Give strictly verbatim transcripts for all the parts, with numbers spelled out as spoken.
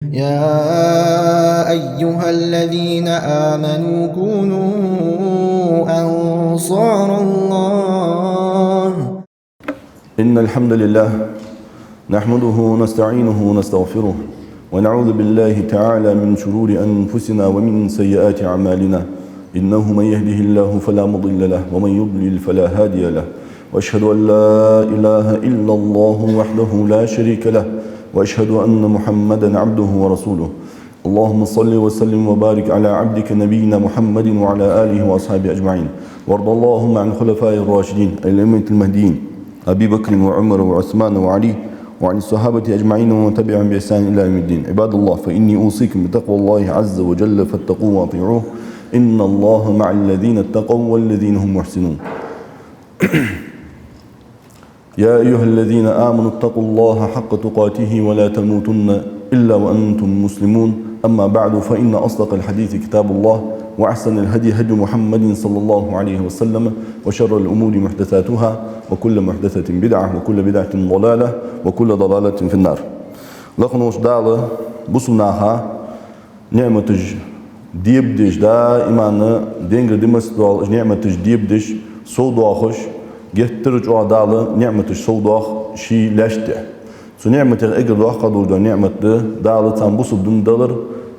يا أيها الذين آمنوا كونوا أنصار الله. إن الحمد لله نحمده ونستعينه ونستغفره، ونعوذ بالله تعالى من شرور أنفسنا ومن سيئات أعمالنا، إنه من يهده الله فلا مضل له، ومن يضلل فلا هادي له، وأشهد أن لا إله إلا الله وحده لا شريك له، وأشهد أن محمدا عبده ورسوله. اللهم صل وسلم وبارك على عبدك نبينا محمد وعلى آله وأصحابه أجمعين، وارض اللهم عن الخلفاء الراشدين الأئمة المهديين أبي بكر وعمر وعثمان وعلي، وعن الصحابة أجمعين ومن تبعهم بإحسان إلى يوم الدين. عباد الله، فإني أوصيكم بتقوى الله عز وجل فاتقوه وأطيعوه. إن الله مع الذين اتقوا والذين هم محسنون. يا أيها الذين آمنوا اتقوا الله حق تقاته ولا تموتن إلا وأنتم مسلمون. أما بعد، فإن أصدق الحديث كتاب الله، وأحسن الهدي هدي محمد صلى الله عليه وسلم، وشر الأمور محدثاتها، وكل محدثة بدعة، وكل بدعة ضلالة، وكل ضلالة في النار. Лакха волча Дала бусалба наха ниӀматаш дебадеш, даиман денгара димаца дола уж ниӀматаш дебадеш, совдоахаш, геттара чӀоагӀа Дала ниӀматаш совдоах ший лаьшта тӀа. Цу ниӀматех эггара доккха долаш дола ниӀмат да Дала царна бусалба ди далар,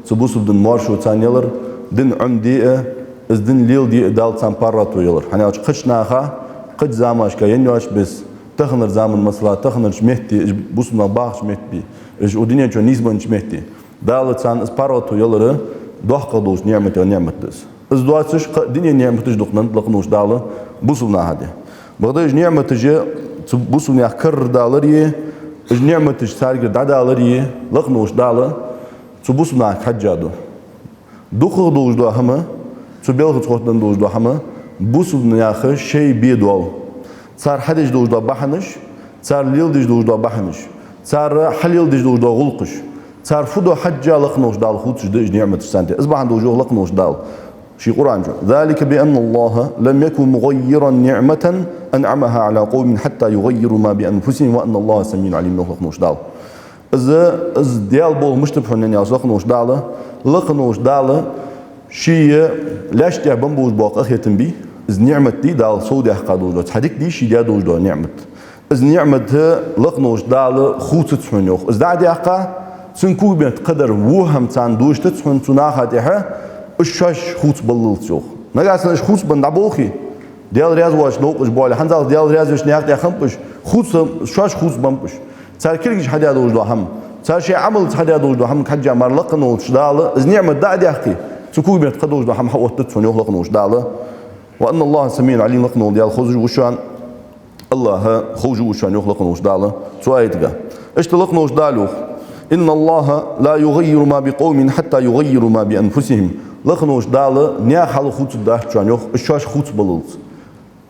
цу бусалба дина моаршо царна ялар, дин Ӏомаде а, из дин леладе а Дала царна паргӀато ялар. ХӀана аьлча кхыча наха, кхыча замашка енна йоацаш беса, таханара заман, масала, таханарча метте, уж бусалба нах бахача метте, уж укх дунен чу нийсбеннача метте Дала царна из паргӀато ялар доккха долча ниӀматех ниӀмат да из. Из доацаш кхы а дунен ниӀматаш дукха да лакха волча Дала бусалба наха тӀа. Бакъда уж ниӀматаш цу бусалба наьха карара даларе, уж ниӀматаш царгара дӀадаларе лакха волча Дала цу бусалба нахага хьежжа да. ДукхагӀа долаш дола хӀама, цу балхаца хоттаденна долаш дола хӀама, бусалба наха шоай бе дола, цар хьадеш долаш дола бахьанаш, цар леладеш долаш дола бахьанаш, цар хьалеладеш долаш дола гӀулакхаш, цар фу да хьежжа лакха волча Дала хувцаш да уж ниӀматаш царна тӀа. Из бахьан долаш йоах лакха волча Дала ший Къуръан чу: «ذلك بأن الله لم يك مغيرا نعمة أنعمها على قوم حتى يغيروا ما بأنفسهم وأن الله سميع عليم», йоах лакха волча Дала. Из, из Даьла болх мишта ба хьона аьнна, йоах лакха волча Дала, лакха волча Дала ший лаьшта тӀа бенна болаш бола къахетам бий, из ниӀмат дий Дала совдаьккха долаш дола, цхьа дика дий ший даь долаш дола ниӀмат. Из ниӀмат лакха волча Дала хувцац хьона, йоах. Из дӀа а даьккха, цун когаметта кхыдар во хӀама царна дошац хьона цу наха тӀехьа, уж шоаш хувцабаллалца, йоах. Нагахьа санна уж хувцабенна дӀаболхе, Даьла раьза воацаш новкъа уж боале, хӀанзалца Даьла раьза веш наькъа тӀа хиннаб уж, хувца-, шоаш хувцабеннаб уж. Цар кулгашка хьадаь долаш дола хӀама, цар шоай Ӏамалца хьадаь долаш дола хӀамага хьежжа мара лакха волча Дала из ниӀмат дӀа а даьккхе, цу когаметта кхы долаш дола хӀама хьаоттац хьона, йоах лакха волча Дала. «وأن الله سميع عليم», лакха вола Даьла хозаш ва шоана, АллахӀ ховш ва шоана, йоах лакха волча Дала цу аятага. Иштта лакха волча Дала йоах: «إن الله لا يغير ما بقوم حتى يغيروا ما بأنفسهم». Лакха волча Дала наьха хьал хувцаргдац шоана, йоах, уж шоаш хувцабаллалца.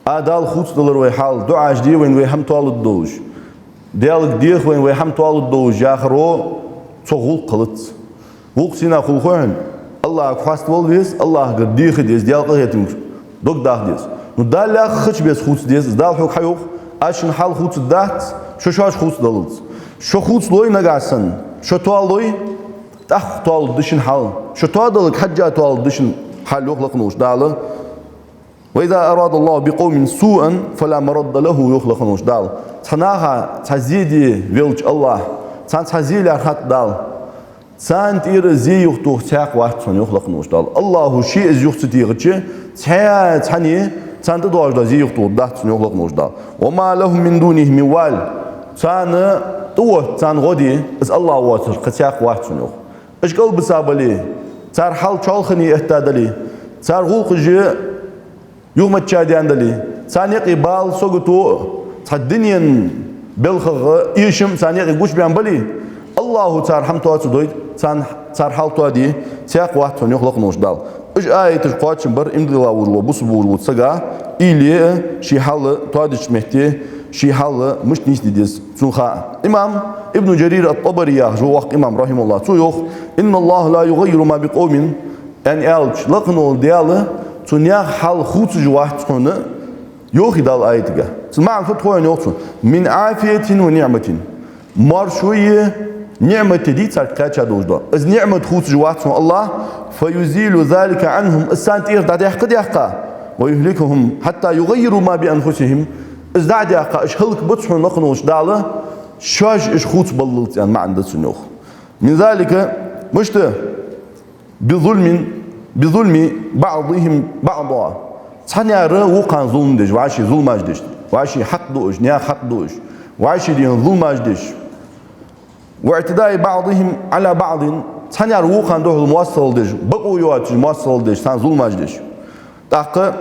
А Далла хувцадалар вай хьал, дуӀаш де вайна вай хӀама тоалургдолаш, Даьлага деха вайна вай хӀама тоалургдолаш яхаро цох гӀулакх хилац. ГӀулакх сенах хул хой хьона? АллахӀага хьаставала веза, АллахӀагара деха деза, Даьла къахетамга дог даха деза. Ну, Далла лаьрххӀа хилча беса хувца деза из. Дала хьога хьайоах: аз шун хьал хувцаргдац, шо шоаш хувцадаллалца. Шо хувцалой нагахьа санна, шо тоалой, тӀаккха тоалургда шун хьал. Шо тоадаларга хьежжа тоалургда шун хьал, йоах лакха волча Дала. «وإذا أراد الله بقوم سوءا فلا مرد له», йоах лакха волча Дала. Цхьан наха цхьа зе де велча АллахӀа, царна цхьа зе лаьрхӀад Дала, царна тӀера зе юхатоха цхьаккха вац хьона, йоах лакха волча Дала. АллахӀа ше из юха ца техача, цхьа-, цхьанне царна тӀадоагӀаш дола зе юхатохаргдац хьона, йоах лакха волча Дала. «وما لهم من دونه من وال». Царна тӀаотта, царна гӀо де, из АллахӀ воацар кхы цхьаккха вац хьона, йоах. Уж кӀалбиса бале, цар хьал чоалхане этта дале, цар гӀулакхаш юхамачча даьнна дале, царна юкъе бала, сагото а, цхьа дунен балхах эшам а царна юкъе гучабаьнна бале, АллахӀа цар хӀама тоа ца дойта, царна, цар хьал тоаде цхьаккха вац хьона, йоах лакха волча Дала. Уж аяташ кхоачам бар иман дилла волаш вола, бусалба волаш вола сага, или ший хьал тоадеча метте, ший хьал мишта нийсде деза цунна хаа. Имам Ибн Джарир ат-ТӀабари яхаш ва воккха имам, рахьимахӀуллахӀ, цо йоах: «إن الله لا يغير ما بقوم», аьнна аьлча, лакха вола Даьла цу наьха хьал хувцаш вац хьона, йоах Дала аятага. Цун маӀан фуд хой хьона, йоах цо: «من عافية ونعمة». Моаршо е, ниӀмат дий царга кхаьча долаш да. Из ниӀмат хувцаш вац хьона АллахӀ, فيزيل ذلك عنهم, из царна тӀера дӀадаьккха, даьккха, ويهلكهم حتى يغيروا ما بأنفسهم. Из дӀа а даьккха, уж хӀалакбац хьона лакха волча Дала, шоаш уж хувцабаллалца, аьнна маӀан да цун, йоах. من ذلك, мишта, بظلم، بظلم بعضهم بعضا. Цхьаннера вокханна зулам деш, вӀаший зуламаш деш, вӀаший хьакъ дуаш, наьха хьакъ дуаш, вӀаший дийна зуламаш деш. واعتداء بعضهم على بعض. Цхьаннера вокханна духьал моастагӀал деш, бакъо йоацаш моастагӀал деш, царна зуламаш деш. ТӀаккха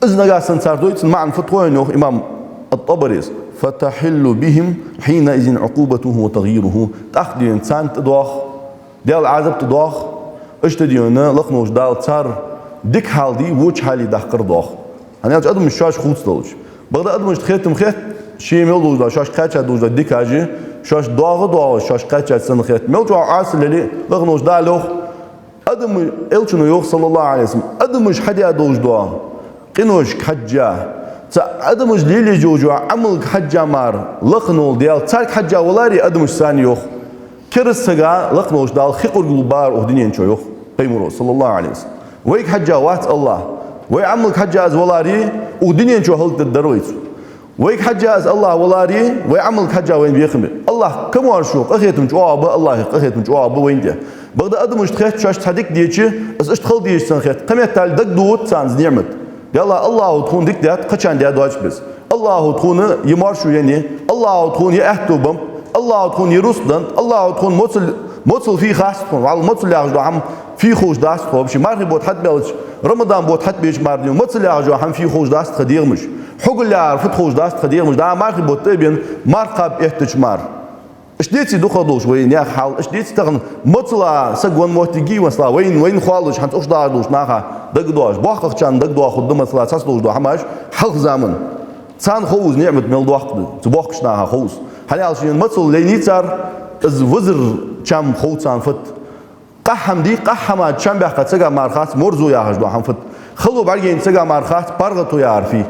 из нагахь санна цар дой, цун маӀан фу да хьона, йоах имам ат-ТӀабарес: فتحل بهم حينئذ عقوبته وتغييره. ТӀаккха дийна царна тӀадоагӀа, Даьла Ӏазап тӀадоагӀа, иштта дийна лакха волча Дала цар дика хьал дий воча хьале даккхар доагӀа. ХӀана аьлча адамаш шоаш хувцадалча. Бакъда адамашта хетам хет, шоаш мел долаш да, шоашка кхаьча долаш да дикаш, шоаш доагӀа доагӀаш, шоашка кхаьча санна хет. Мел чӀоагӀа Ӏаса леле, лакха волча Дала йоах, Адам, Элчано йоах, صلى الله عليه وسلم, адамаш хьадаь долаш да къиношка хьежжа, цу адамаша лелаеш йола Ӏамалга хьежжа мара лакха вола Даьла царга хьежжа валаре, адамаш санна йоах. Кераста сага лакха волча Дала хи къурглу бар укх дунен чу, йоах Пайхамаро, صلى الله عليه وسلم. Вайга хьежжа вац АллахӀ. Вай Ӏамалга хьежжа из валаре, укх дунен чу хӀалакдергдар вай цо. Вайга хьежжа из АллахӀ валаре, вай Ӏамалга хьежжа вайна бехам бе. АллахӀ камаьршо, къахетам чӀоагӀа ба, АллахӀа къахетам чӀоагӀа ба вайна тӀа. Бакъда адамашта хет, шоашта цхьа дика деча, из иштта хала дезаш санна хет. Кхыметтел дагадоагӀац царна из ниӀмат. Даьла, АллахӀа тхона дика даьд, кхычарна даь доацаш беза. АллахӀа тхона е маьршо еннай, АллахӀа тхона е аьттув беннаб, АллахӀа тхона е рузкъа деннад, АллахӀа тхона моцал, моцал фий хац тхона, валлахӀи, моцал яхаш дола хӀама фий ховш дац тхо, вообще мархий бутт хьатӀабаьлча, Рамадан бутт хьатӀабеча мара дийна, моцал яхаш дола хӀама фий ховш дац тха дегӀамашта, хьогал яхар фуд ховш дац тха дегӀамашта, да мархий бутт тӀабена, марха кхаба эттача мара. Иштта деций дукхагӀа долаш вай наьха хьал, иштта деций тахан моцала саг венна моттиг, масала, вайна, вайна хоалуш, хӀанз укх чу дагӀаш долча наха дагадоагӀаш, боккхагӀчарна дагадоагӀа хургда, масала, цхьацца долаш дола хӀамаш хьалха заман. Царна хов из ниӀмат мел доккха да, цу боккхача наха хов из. ХӀана аьлча шоана моцал лайнай цар, из визар чам хов царна фуд. Къахьам дий, къахьама чам баьккха сага мара хац, морзо яхаш дола хӀама фуд. Хало бӀаргаяйна сага мара хац, паргӀато яхар фий.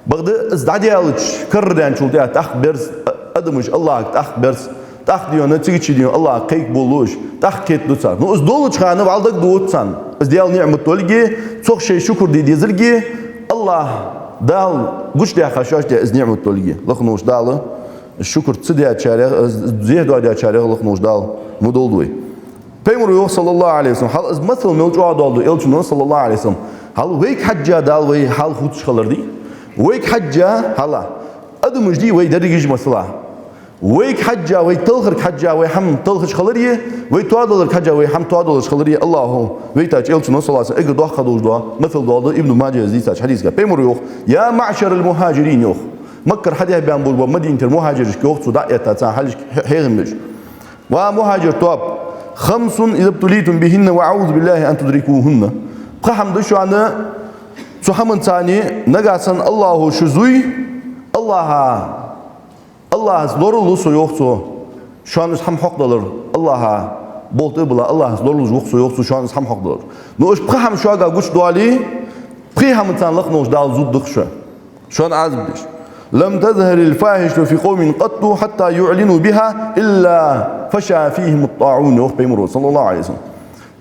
Бакъда из дӀадаьлча, карадаьнначул тӀехьа тӀаккха берз, а-, адамаш АллахӀага тӀаккха берз, тӀаккха дийна, цига чу дийна АллахӀага кхайкабоалаш, тӀаккха кхетаду царна. Ну, из долча хана вӀалла дагадоагӀац царна. Из Даьла ниӀмат долга, цох шоай шукр де дезалга, АллахӀ Дала гучадаьккха шоашта из ниӀмат долга. Лакха волча Дала шукр ца даьчарех, зехьа доадаьчарех лакха волча Дала ма долда вай. Пайхамаро йоах, صلى الله عليه وسلم, хьал из масал мел чӀоагӀа доаладу Элчано, صلى الله عليه وسلم. Хьал вайга хьежжа Дала вай хьал хувцаш хилар дий. Вайга хьежжа хьал. Адамаш дий вай дерригаш, масала. Вайга хьежжа, вай талхарга хьежжа, вай хӀама талхаш хиларе, вай тоадаларга хьежжа, вай хӀама тоадалаш хиларе, АллахӀа вайтача Элчано, صلى الله عليه وسلم, эггара доккха долаш дола масал доаладу Ибн Маджас дийцача хьадисага. Пайхамаро йоах: يا معشر المهاجرين, йоах. Маккара хьадехьа баьнна болаш бола Мадинатера мухьажирашка йоах цо, дӀа а этта царна хьалхашка хье-, хьехам беш. Ва мухьажир тоаба, خمس إذا ابتليتم بهن وأعوذ بالله أن تدركوهن. Пхи хӀама да шоана, цу хӀаманца нагахь санна АллахӀо шу зуй, АллахӀа, АллахӀаца лоралу со, йоах цо, шоана из хӀама хьокхадалар, АллахӀа болх тӀабилла, АллахӀаца лоралуш ва-кх со, йоах цо, шоана из хӀама хьокхадалар. Ну, уж пхи хӀама шуга гучадаьле, пхи хӀаманца лакха волча Дала зувргда-кх шо. Шоана Ӏазап деш. لم تظهر الفاحشة في قوم قط حتى يعلنوا بها إلا فشى فيهم الطاعون, йоах Пайхамаро, صلى الله عليه وسلم.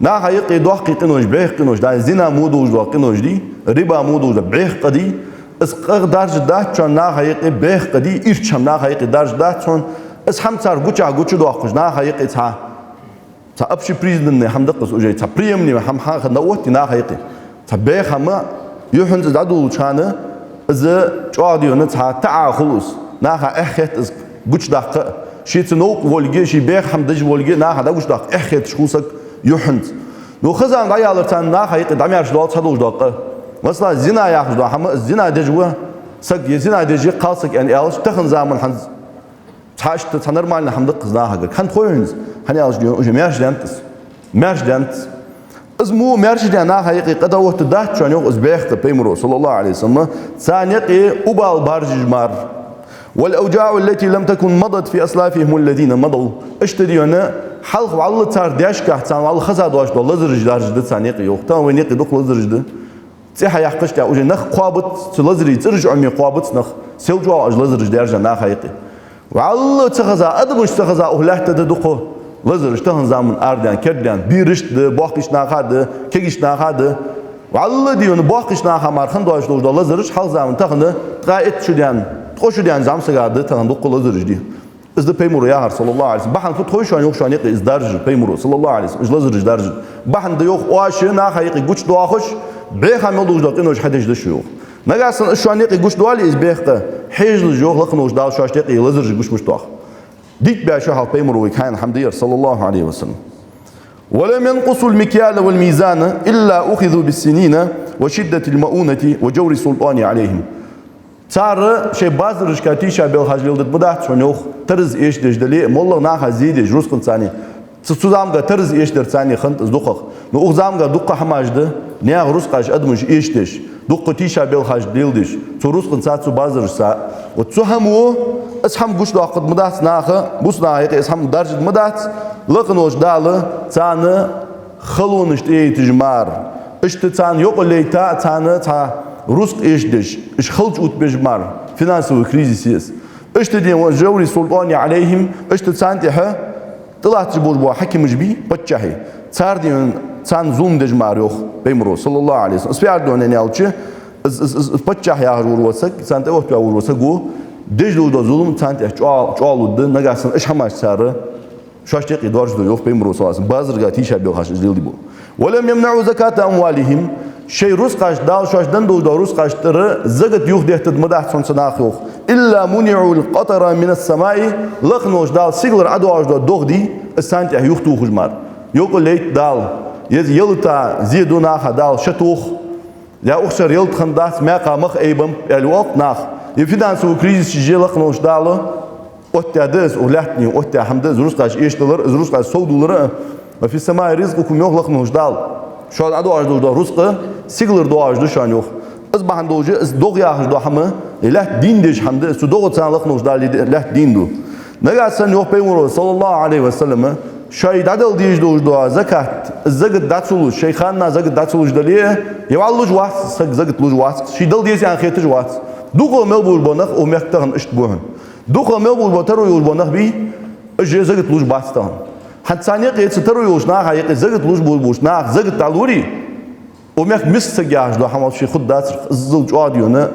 Наха юкъе доккхий къинош, бӀеха къинош, да, зина мо долаш дола къинош дий, риба мо долаш дола бӀеха къа дий, из къа даржадац шоана наха юкъе, бӀеха къа дий, ирча хӀама наха юкъе даржадац шоана, из хӀама цар гуча гучадоаккхаш наха юкъе цхьа Цхьа общепризнанный хӀама да-кх из, уже цхьа приемлемый хӀама хьахинна оттаде наха юкъе. Цхьа бӀеха хӀама, юххьанца из дӀадоладеча хана, из чӀоагӀа дийна цхьа таӀа хул из. Наха эхь хет из гучадаккха а. Шийца новкъа волга, ший бӀеха хӀама деш волга, наха дӀагучадаккха эхь хеташ хул саг юххьанца. Ну, хоза хӀама дӀаяларца наха юкъе дӀамаьрша доал цхьа долаш дола къа. Масала, зина яхаш дола хӀама, из зина деш ва саг, е зина деш я кхалсаг аьнна аьлча, тахан заман хӀанз Цхьа иштта, цхьа нормальный хӀама да-кх из нахагара. ХӀана тхо хӀинца? ХӀана аьлча, дийна, уже маьрша даьннад из. Маьрша даьннад из. Из мо маьрша даь наха юкъе къа дӀаоттадац шоана, йоах, из бӀеха къа, Пайхамаро, صلى الله عليه وسلم, царна юкъе убал баржаш мара. والأوجاع التي لم تكن مضت في أسلافهم الذين مضوا. Иштта дийна, хьалха вӀалла цар даьшкахь царна вӀалла хеза доацаш дола лазараш даржаш да царна юкъе, йоах. Тахан вайна юкъе дукха лазараш да. ЦӀи хьаяьккхача тӀехьа уже нах кхоабац, цу лазарий цӀераш Ӏомае кхоабац нах, сел чӀоагӀа уж лазараш даьржа наха юкъе. ВаллахӀи, ца хеза, адамашта ца хеза укх лаьтта тӀа да дукха лазараш тахан заман арадаьнна, кердадаьнна, берашта да, боккхийча наха да, кегийча наха да. ВаллахӀи, дий хьона, боккхийча наха мара хинна доацаш долаш дола лазараш хьалха заман тахан ткъаь итт шу даьнна, ткъо шу даьнна зӀамсага да тахан дукха лазараш, дий. Из да Пайхамаро яхар, саллаллахӀу Ӏалайхи ва саллам. Бахьан фуд хой шоана, йоах, шоана юкъе из даржа, Пайхамаро, саллаллахӀу Ӏалайхи ва саллам, уж лазараш даржа? Бахьан да, йоах, оаш наха юкъе гучадоахаш, бӀеха мел долаш дола къинош хьадеш да шо, йоах. Нагахьа санна уж шоана юкъе гучадоале из бехк, хьежалаш, йоах, лакханаш Дала шоашта юкъе лазараш гуча мишта доах. Дийта баь шо хьалха Пайхамаро вайга хьаяьнна хӀама да ер, саллаллахӀу Ӏалайхи ва саллам. «ولم ينقصوا المكيال والميزان إلا أخذوا بالسنين وشدة المؤونة وجور السلطان عليهم». Цар шоай базарашка тийшабелхаш леладергма дац хьона, йоах, тараз эшадеш дале а, моллагӀа наха зе деш рузкъанца царна. Цу, цу заманга тараз эшадар царна хиннад из дукхагӀа. Но укх заманга дукха хӀамаш да, наьха рузкъаш адамаша эшадеш, дукха тийшабелхаш леладеш, цу рузкъанца, цу базарашца. Вот цу хӀамо, из хӀама гучадоаккхаргма дац наха, бусалба наха юкъе из хӀама даржаргма дац, лакханаш Дала царна халонаш тӀаяйташ мара. Иштта царна йокъал лайта, царна цхьа рузкъа эшадеш, уж халча оттабеш мара, финансовый кризис я из. Иштта, дий хьона, «وجور السلطان عليهم», иштта царна тӀехьа тӀалатташ болаш бола хьакимаш бий, паччахьий, цар, дий хьона, царна зулам деш мара, йоах Пайхамаро, саллаллахӀу Ӏалайхи ва саллам. Из фу яхар да хьона аьлча, из, из, из, из паччахь яхаш вар ва саг, царна тӀа оттаваь вар ва саго, деш долаш дола зулам царна тӀехьа чӀоагӀ-, чӀоагӀлургда, нагахьа санна уж хӀамаш цар шоашта юкъе доаржаду, йоах Пайхамаро, саллаллахӀу Ӏалайхи ва саллам, базарга тийшабелхаш уж леладе бо. «ولم يمنعوا زكاة أموالهم». Шоай рузкъаш, Дала шоашта денна долаш дола рузкъаш тӀара закат юхадеттаргма дац хьона цу наха, йоах. «إلا منعوا القطر من السماء». Лакханаш Дала сигалара ӀодоагӀаш дола догӀа дий, из царна тӀехьа юхатохаш мара. Йокъал лайт Дала, е ялата зе ду наха Дала, ша тох, е укх шера ялат хиннадац, маькха мах айбеннаб аьле оал-кх наха. Е финансовый кризис я, лакханаш Дала оттадаь да из, укх лаьттанеи оттадаь хӀама да из, рузкъаш эшадалар, из рузкъаш совдалар а. «وفي السماء رزقكم», йоах лакханаш Дала. Шоана ӀодоагӀаш долаш дола рузкъа сигалара доагӀаш да шоана, йоах. Из бахьан долаш, из догӀа яхаш дола хӀама, е лаьтта дийна дезаш хӀама да из, цу догӀаца лакханаш Дала лаьтта дийна ду. Нагахьа санна, йоах Пайхамаро, саллаллахӀу Ӏалайхи ва саллам, шоай дӀадала дезаш долаш дола закат, из закат дӀа ца луш, шоай ханна закат дӀа ца луш дале а, е вӀалла луш вац саг, закат луш вац, ше дала деза аьнна хеташ вац. Дукха мел болаш бола нах укх мехка тахан иштта ба хьона. Дукха мел болаш бола таро йолаш бола нах бий, уж закат луш бац тахан. ХӀанз царна юкъе, цу таро йолча наха юкъе закат луш болаш болча наха закат дӀалуре, укх мехка миска саг яхаш дола хӀама вообще хургдацар, иззал чӀоагӀа, дий хьона,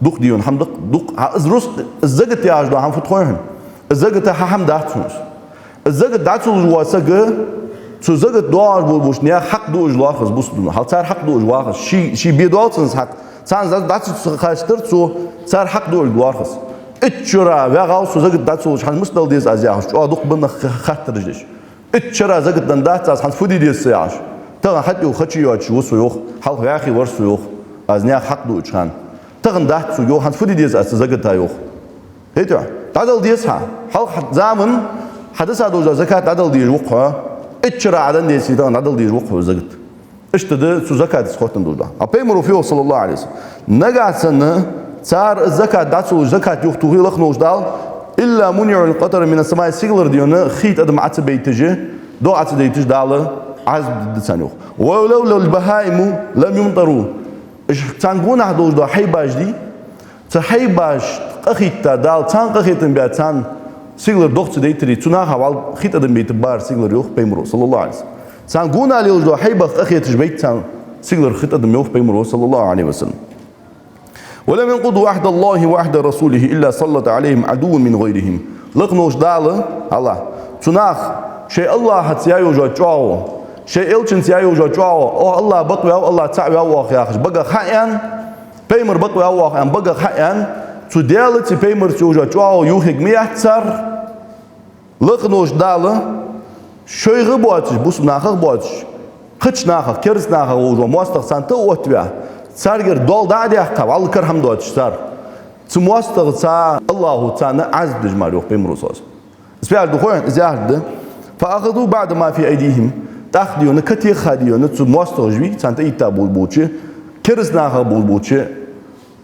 дукха, дий хьона, хӀама да-кх, дукха. ХӀа, из рузкъа, из закат яхаш дола хӀама фуд хой хьона? Из заката хьа хӀама дац хьона из. Из закат дӀа ца луш вола саг, цу закат доагӀаш болаш болча наьха хьакъ дуаш лоархӀ из бусалба дина. Хьал цар хьакъ дуаш лоархӀ из. Ший, ший бе доал цунца хьакъ. Царна дӀа ца хьаштар цо, цар хьакъ дуаш лоархӀ из. Итт шера ваьгӀав со закат дӀа ца луш, хӀанз мишта дала деза аз яхаш, чӀоагӀа дукха ба нах ха-, хаттараш деш. Итт шера закат денна дац аз, хӀанз фу де деза са яхаш. Тахан хьатӀавоагӀа хачийоацаш ва со, йоах, хьалха вӀаьхий вар со, йоах. Аз наьха хьакъ дуача хана. Тахан дац сога, йоах, хӀанз фу де деза аз цу заката, йоах. ХӀаьта дӀадала деза хьа. Хьалха заман хьа дисса долаш дола закат дӀадала дезаш ва-кх хьо. Итт шера Ӏа денна деце, тахан дӀадала дезаш ва-кх хьо закат. Иштта да цу закатаца хоттаденна долаш дола. А Пайхамаро фу йоах, саллаллахӀу Ӏалайхи ва саллам? Нагахьа санна цар закат дӀа ца луш, закат юхатохе, лакханаш Дала, «إلا منعوا القطر من السماء», сигалара, дий хьона, хий тӀадам Ӏо ца байташ, догӀа Ӏо ца дайташ Дала Ӏазап дергда царна, йоах. «ولولا البهائم لم يمطروا». Уж царна гонахьа долаш дола хьайбаш дий, цу хьайбашта къахетта Дала, царна къахетам баь, царна сигалара догӀа ца дайтаре, цу наха вӀалла хий тӀадам байтаргбар сигалара, йоах Пайхамаро, саллаллахӀу Ӏалайхи ва саллам. Царна гонахьа лелаш дола хьайбах къахеташ байт царна сигалара хий тӀадам, йоах Пайхамаро, саллаллахӀу Ӏалайхи ва саллам. «ولم ينقضوا عهد الله وعهد رسوله إلا سلط عليهم عدوا من غيرهم». Лакханаш Дала, Аллахь, цу наха шоай АллахӀаца яь йола чӀоагӀо, шоай элчанца яь йола чӀоагӀо, оаха АллахӀ бакъваьв, АллахӀ цаӀ ваьв оаха яхаш, багах хьааьнна, Пайхамар бакъваьв оаха аьнна, багах хьааьнна, цу Даьлаца, Пайхамарца йола чӀоагӀо юхаергма яц цар. Лакханаш Дала шоайга боацаш, бусалба нахах боацаш, кхыча нахах, кераста нахах волаш вола моастагӀа царна тӀа а оттаваь, царгара доал дӀа а даьккха, вӀалла кара хӀама доацаш цар. Цу моастагӀаца АллахӀо царна Ӏазап деш мара, йоах Пайхамаро, саллаллахӀу Ӏалайхи ва саллам. Из фу яхар да хой хьона, из яхар да: «فأخذوا بعض ما في أيديهم». ТӀаккха, дий хьона, катеха, дий хьона, цу моастагӀаша вий, царна тӀаэтта болаш болча, кераста нахах болаш болча,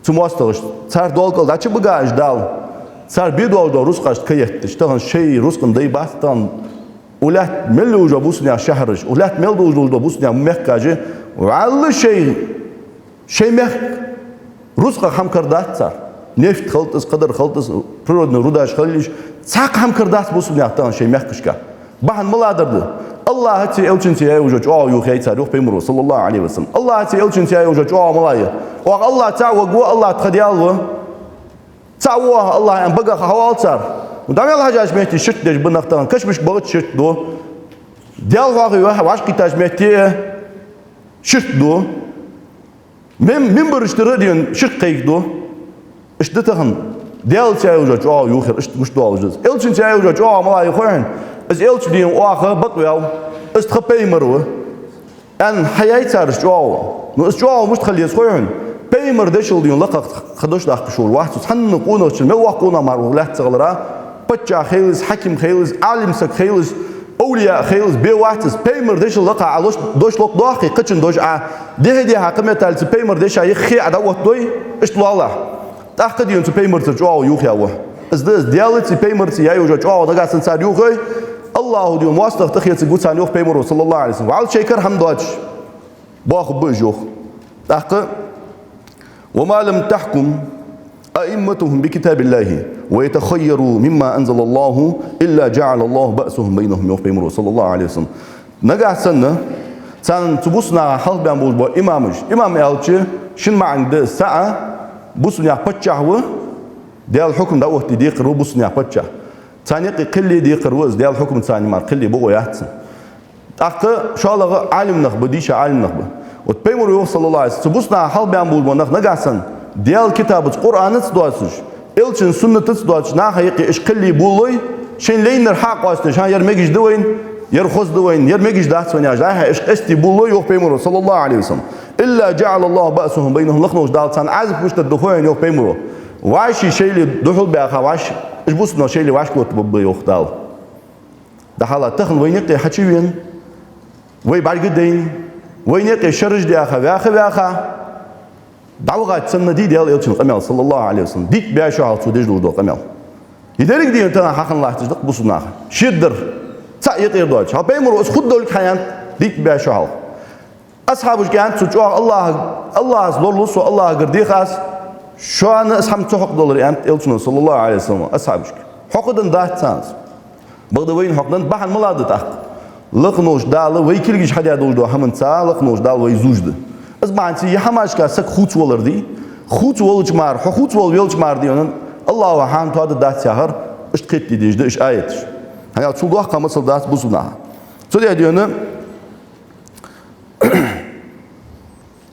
цу моастагӀашта, цар доал кӀал дӀачубига уж Дала, цар бе долаш дола рузкъашта каетташ, тахан шоай рузкъан дай бац тахан. Укх лаьтта мел йолаш йола бусалба наьха шахьараш, укх лаьтта мел долаш дола бусалба наьха мехкаш, вӀалла шоай, шоай мехка рузкъах хӀама кара дац цар. Нефть хилийта из, кхыдар хилийта из, природный рудаш хилийта уж, Цхьаккха хӀама кара дац бусалба наьха тахан шоай мехкашка. Бахьан малагӀа дар да? АллахӀацеи Элчанцеи яь йола чӀоагӀо юха яйцар, йоах Пайхамаро, саллаллахӀу Ӏалайхи ва саллам. АллахӀацеи Элчанцеи яь йола чӀоагӀо малагӀа я? Оаха АллахӀ цаӀ варгва, АллахӀ тха Даьла ва. ЦаӀ ва оаха АллахӀ аьнна багах хьавоал цар. ДӀа мел хьажача метте ширк деш ба нах тахан, кашамашка багӀача ширк ду. Даьла хьоахаве ваьш-, ваьш кхийттача метте ширк ду. Мим-, мимбараш тӀара а дена ширк кхайкаду. Иштта да тахан Даьлаца яь йола чӀоагӀо юха яр, иштта гуш доалаш да из. Элчанца яь йола чӀоагӀо малагӀа я хой хьона? Из Элча дена оаха бакъваьв, из тха Пайхамар ва аьнна хьаяьй цар из чӀоагӀо. Ну, из чӀоагӀо мишта хила еза хой хьона? Пайхамара дешал дена лакхагӀа кхы дош даккха шура вац из. Цхьанне къонахчун, мел воккха къонах мара ваха лаьтта ца хилара, паччахь хилва из, хьаким хилва из, Ӏалим саг хилва из, овлияъ хилва из, бе вац из. Пайхамара дешал лакхагӀа Ӏа дош, дош лакхдоаккхе, кхычун дош Ӏа дехьа-дехьа кхыметтел цу Пайхамара дешаца юххе Ӏа дӀаоттадой, иштта лоалахь. ТӀаккха дена цу Пайхамарца чӀоагӀо юха яь ва. Из да из, Даьлацеи Пайхамарцеи яь йола чӀоагӀо нагахьа санна цар юха яй, АллахӀа дена моастагӀа тӀахецаргва царна, йоах Пайхамаро, саллаллахӀу Ӏалайхи ва саллам. ВӀалла шоай кара хӀама доацаш боахаргба уж, йоах. ТӀаккха: «وما لم تحكم أئمتهم بكتاب الله ويتخيروا مما أنزل الله إلا جعل الله بأسهم بينهم», йоах Пайхамаро, саллаллахӀу Ӏалайхи ва саллам. Нагахьа санна царна, цу бусалба наха хьалхабаьнна болаш бола имамаш, имам аьлча шин маӀанга да из цаӀ, бусалба наьха паччахь ва, Даьла хьукам дӀаоттаде декхар ва бусалба наьха паччахь. Царна юкъе кхелле декхар ва из, Даьла хьукам царна мара кхелле бокъо яц цун. ТӀаккха шоллагӀа Ӏалим нах ба, дийша Ӏалим нах ба. Вот Пайхамаро йоах, саллаллахӀу Ӏалайхи ва саллам, цу бусалба наха хьалхабаьнна болаш бола нах нагахьа санна Даьла китабаца, Къуръанаца доацаш, Элчан суннатаца доацаш, наха юкъе уж кхелле болалой, шоайла лайнар хьа а къоастадеш, хӀа, ер мегаш да вайна, ер хоза да вайна, ер мегаш дац вайна яхаш, дӀа-хьа уж къестаде болалой, йоах Пайхамаро, саллаллахӀу Ӏалайхи ва саллам. «إلا جعل الله بأسهم بينهم», лакхаволча Дала царна Ӏазап гуш дергда хой хьона, йоах Пайхамаро. ВӀаший шоайла духьал баьха, вӀаш, уж бусалба нах шоайла вӀашкалоттабергба, йоах Дала. ДӀахьалха тахан вайна юкъе хьачувена, вай бӀаргадайна, вайна юкъе шераш даьха, ваьха-ваьха, дӀавахача санна дий Даьла Элчан къамаьл, саллаллахӀу Ӏалайхи ва саллам, дитта баь шу хьалха цо деш долаш дола къамаьл. Из деррига дена тахан хьахинна латташ да-кх бусалба наха. Шедар. ЦаӀ юкъера доацаш. Хьа Пайхамаро из хургдолга хьаяьннад, дитта баь шу хьалха. Асхьабашка аьннад цо чӀоагӀа: «АллахӀа, АллахӀаца лоралу со, АллахӀагара дех аз, шоана из хӀама ца хьокхадаларе», аьннад Элчано, саллаллахӀу Ӏалайхи ва саллам, асхьабашка. Хьокхадаь дац царна из. Бакъда вайна хьокхадаь да, бахьан малагӀа да тӀаккха? Лакхаволча Дала вай кулгаш хьадаь долаш дола хӀаманца лакхаволча Дала вай зувш да. Из бахьанца из хӀамашка саг хувцавалар дий, хувцавелча мара, хьо хувцавала велча мара дий хьона, АллахӀа хьа хӀама тоадаь дац яхар, иштта кхетаде дезаш да уж аяташ. ХӀана аьлча цул доккха масал дац бусалба наха. Цудухьа дий хьона,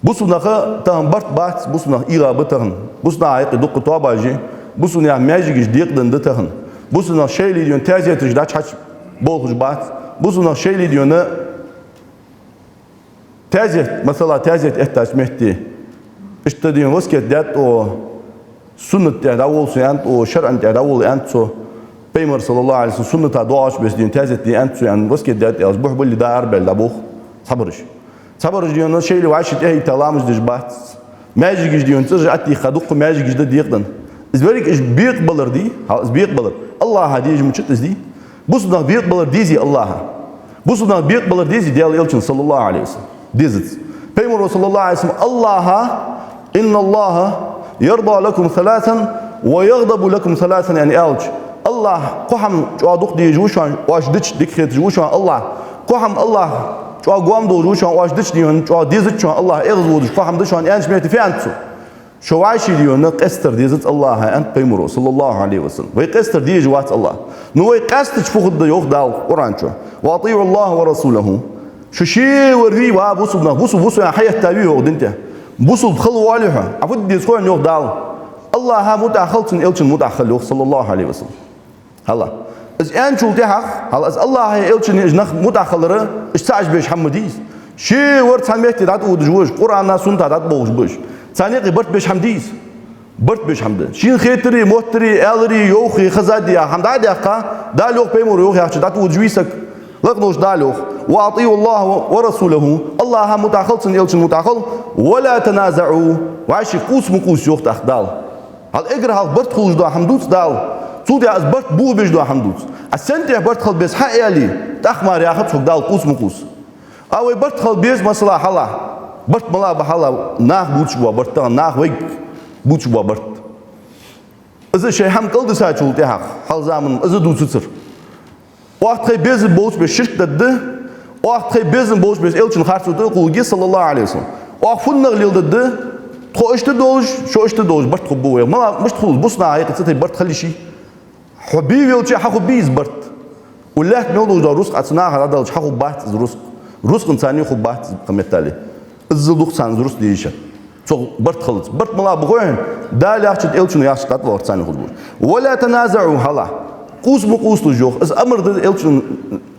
бусалба наха тахан барт бац, бусалба нах эгӀа ба тахан. Бусалба наха юкъе дукха тоабаш я, бусалба наьха маьждигаш декъаденна да тахан. Бусалба нах шоайла дий хьона таьзеташ дӀачухьача болхаш бац. Бусалба нах шоайла дий хьона таьзет, масала, таьзет эттача метте, иштта дий хьона васкет даьд оаха, суннат тӀа дӀаволла сона, аьннад оаха, шарӀа тӀа дӀаволла, аьннад цо. Пайхамара, саллаллахӀу Ӏалайхи ва саллам, сунната доагӀача беса дий хьона таьзет де, аьннад цо, аьнна, васкет даьд, аьлча, бухь-билли дӀаарабаьле дӀабоху цхьабараш. Цхьабараш дий хьона шоайла вӀаший тӀехьайийтта ламаз деш бац. Маьждигаш дий хьона цӀераш аттийха, дукха маьждигаш да декъаденна. Из верригаш бекъабалар дий, хьал из бекъабалар. АллахӀа дезаш мичад из дий? Бусалба нах бекъабалар дезий АллахӀа? Бусалба нах бекъабалар дезий Даьла Элчанна, саллаллахӀу Ӏалайхи ва саллам? Дезац. Пайхамаро, саллаллахӀу Ӏалайхи ва саллам, АллахӀа: «إن الله يرضى لكم ثلاثا ويغضب لكم ثلاثا», аьнна аьлча, АллахӀа кхо хӀама чӀоагӀа дукха дезаш ва шоана, оаш дича дика хеташ ва шоана АллахӀ. Кхо хӀама АллахӀа чӀоагӀа гоама долаш ва шоана, оаш дича дий хьона чӀоагӀа дезац шоана АллахӀ, эгӀазводаш кхо хӀама да шоана, аьннача метте фу аьннад цо? Шо вӀаший дий хьона къестар дезац АллахӀа, аьннад Пайхамаро, саллаллахӀу Ӏалайхи ва саллам. Вай къестар дезаш вац АллахӀ. Ну вай къаьстача фу хургда, йоах Дала Къуръан чу: «وأطيعوا الله ورسوله». Шо шевар вий, ва бусалба нах, бусалба ва со аьнна хьаеттавий хьо укх дина тӀа? Бусалба хила воаллий хьо? Ӏа фу де деза хой хьона, йоах Дала? АллахӀа мутӀахьа хила, цун Элчанна мутӀахьа хила, йоах, саллаллахӀу Ӏалайхи ва саллам. ХӀа-ла. Из аьнначул тӀехьагӀа, хӀа-ла, из АллахӀа, Элчанна, уж нах мутӀахьа хилар, уж цхьа уж беш хӀама ма дий из. Шевар цхьан метте дӀатӀаводаш ва уж, Къуръана, сунната дӀатӀаболхаш ба уж. Царна юкъе барт беш хӀама дий из? Барт беш хӀама да. Шийна хетари, моттари, аьлари, йовхари, хазади яха хӀама дӀа а даьккха, Дала йоах, Пайхамаро йоах яхача дӀатӀаводаш вий саг? Лакхаволча Дала йоах: «وأطيعوا الله ورسوله». АллахӀа мутӀахьа хила, цун Элчанна мутӀахьа хила. «ولا تنازعوا». ВӀаший къувса ма къувса, йоах тӀаккха Дала. ХӀа-ла, эггара хьалха барт хулаш дола хӀама дувц Дала. Цул тӀехьагӀа из барт бохабеш дола хӀама дувц. Аз сенна тӀехьа барт хила беза хьа а аьле, тӀаккха мара яхац хьога Дала къувса ма къувса. А вай барт хила беза, масала, хьалха. Барт малагӀа ба хьалха? Наха бувцаш бола барт, тахан наха вайга бувцаш бола барт. Из шоай хӀама кӀалдисачул тӀехьагӀа, хьалха заман из дувцацар. Оаха тхоай безам болча беса ширк дергда, оаха тхоай безам болча беса Элчан харцо тӀа а кхувргья, صلى الله عليه وسلم. Оаха фуннагӀа леладергда, тхо иштта долаш, шо иштта долаш, барт хургба вай. Мала, мишта хул из, бусалба наха юкъе цу тайпара барт хила йиш йий? Хьо бе велча, хьахургбий из барт? Укх лаьтта мел долаш дола рузкъа цу наха дӀаделча, хьахургбац из рузкъа. Рузкъа царна хургбац из, кхы меттел. Иззал дукха царна из рузкъа де йиш я. Цох барт хилац. Барт мала ба хой хьона? Дала яхача, Элчано яхача кхаьча вар царна хургба. «ولا تنازعوا», хьалха. Къувса ма къувсалаш, йоах. Из амар да Элчан,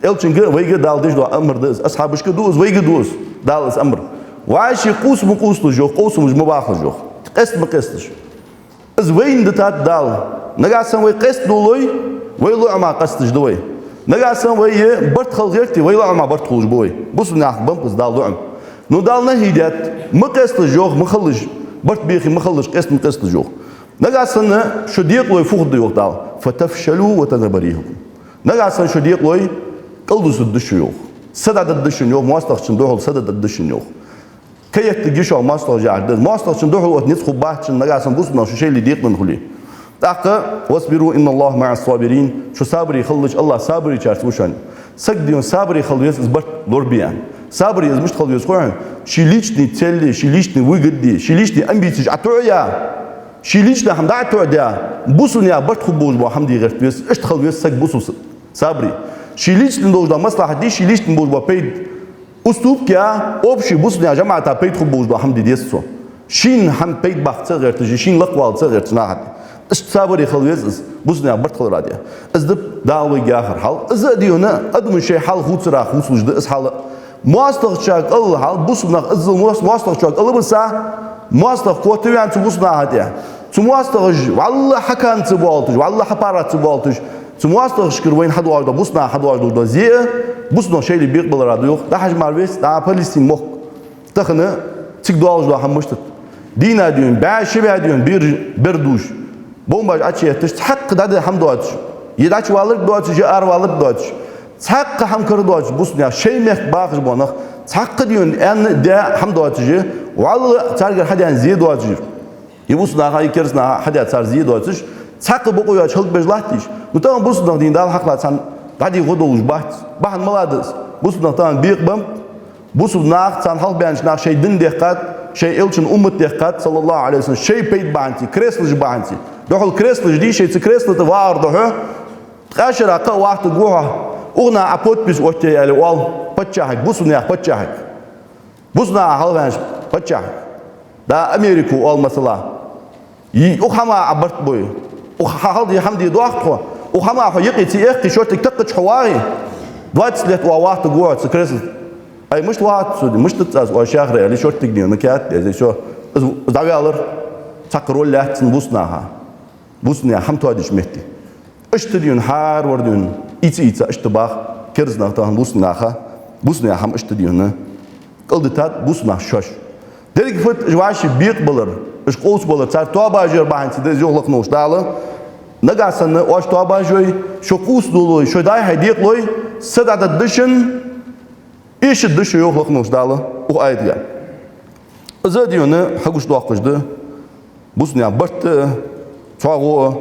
Элчанга, вайга Дала деш дола амар да из. Асхьабашка ду из, вайга ду из. Дала из амар. Вай шоай къувса ма къувсалаш, йоах, къовсамаш ма бахалаш, йоах. Къаста ма къесталаш. Из вайна дитад Дала. Нагахьа санна вай къаьста долой, вай лоӀама къасташ да вай. Нагахьа санна вай барт хила гӀерте, вай лоӀама барт хулаш ба вай. Бусалба наьха бампас Дала лоӀам. Но Дала нахьи даьд, ма къесталаш, йоах, ма хилалаш, барт бехе ма хилалаш, къаста ма къесталаш, йоах. Нагахьа санна шо декъалой фу хургда, йоах Дала. «فتفشلوا وتذهب ريحكم». Нагахьа санна шо декъалой, кӀалдусаргда шо, йоах. Са дӀадаргда шун, йоах, моастагӀчун духьал са дӀадаргда шун, йоах. Кхы еттаргья шоана моастагӀа жаӀар да. МоастагӀчун духьал оттадаь низ хургбац шун, нагахьа санна бусалба нах шо шоайла декъа мел хуле. ТӀаккха: «واصبروا إن الله مع الصابرين». Шо сабаре хилалаш, АллахӀ сабаречарца ва шоана. Саг дийна сабаре хила веза из барт лорабе аьнна. Сабаре из мишта хила веза хой хьона? Ший личный цели, ший личный выгоде, ший личный амбицеш ӀотоӀаяь, ший личный хӀама дӀа а тоӀадаь, бусалба наьха барт хургболаш бола хӀама де гӀерта веза. Иштта хила веза саг бусалба с-, сабаре. Ший личный долаш дола маслахьат дий, ший личный болаш бола пайда, уступка, общий бусалба наьха жамаӀата пайда хургболаш дола хӀама де деза цо. Шийна хӀама пайда баккха ца гӀерташ, шийна лакхвала ца гӀерташ наха тӀа. Иштта сабаре хила веза из, бусалба наьха барт хилара тӀа. Из да Дала вайга яхар хьал. Из а дийна, адамо шоай хьал хувцарах хувцалуш да из хьал. МоастагӀчоа кӀал хьал, бусалба нах иззал мос-, моастагӀчоа кӀал а бисса, моастагӀа котваьнна цу бусалба наха тӀа. Цу моастагӀаша вӀалла хьакхаьча ца болташ, вӀалла хьапаргӀата ца болташ, цу моастагӀашкара вайна хьадоагӀаш дола, бусалба наха хьадоагӀаш дола зе а, бусалба нах шоайла бекъабалара да, йоах. ДӀахьажа мара веза, дӀа Палестин мохк. Тахан цига долаш дола хӀама мишта да. Дийнахьа дийна, бӀаь ши бӀаь дийна бер, бер дувш, бомбаш Ӏочуетташ, цхьаккха дӀаде хӀама доацаш, е дӀачуваларг доацаш, е араваларг доацаш, цхьаккха хӀама кара доацаш, бусалба наьха шоай мехка бахаш бола нах, цхьаккха дийна аьнна а даь хӀама доацаш, вӀалла царгара хьадаьнна зе доацаш. Е бусалба наха, е керста наха хьадаь цар зе доацаш, цхьаккха бокъо йоацаш хӀалакбеш латтий уж? Ну, тахан бусалба нах дийна Дала хьакхалла царна дӀаде гӀо долаш бац. Бахьан мала да из? Бусалба нах тахан бекъабеннаб, бусалба нах, царна хьалха баьннача наха шоай дин дехкад, шоай Элчан уммат дехкад, صلى الله عليه وسلم, шоай пайда бахьанца, креслаш бахьанца. Духьал креслаш дий шоай, цу кресла тӀа вагӀар духьа, ткъаь шера кхы а вахийтаргва хьо, укханна Ӏа подпись оттае аьле оал паччахьага, бусалба наьха паччахьага. Бусалба наха хьалха ваьннача паччахьага. Да, Америко оал, масала. Йий, укх хӀамах Ӏа барт бой. Укх хьа-, хьалха де хӀама де доахк тхо. Укх хӀамах хьо юкъе ца эккхе, шортига такхача хьо вагӀе, двадцать лет оаха вахийтаргва хьо цу кресла тӀа. Ай, мишта вахийтац со, мишта дац аз оаш яхар, аьле, шортига дийна каьхат а деза, всё. Из, из дӀаваьлар, цхьаккха роль лаьтта цун бусалба наха. Бусалба наьха хӀама тоадеча метте. Иштта дийна хӀара вар дийна, ийца-ийца иштта бах, керста нах тахан бусалба наха, бусалба наьха хӀама иштта дийна кӀалдитад бусалба нах шоаш. Деррига фуд уж вӀаший бекъабалар, уж къовсабалар, цар тоабаш яр бахьанца да из, йоах лакхаволча Дала. Нагахьа санна оаш тоабаш йой, шо къувса долой, шо дӀай-хьай декъалой, са дӀадаргда шун, эшаргда шо, йоах лакхаволча Дала укх аятага. Из а дийна хьагучадоаккхаш да бусалба наьха барт а, цхьоагӀо а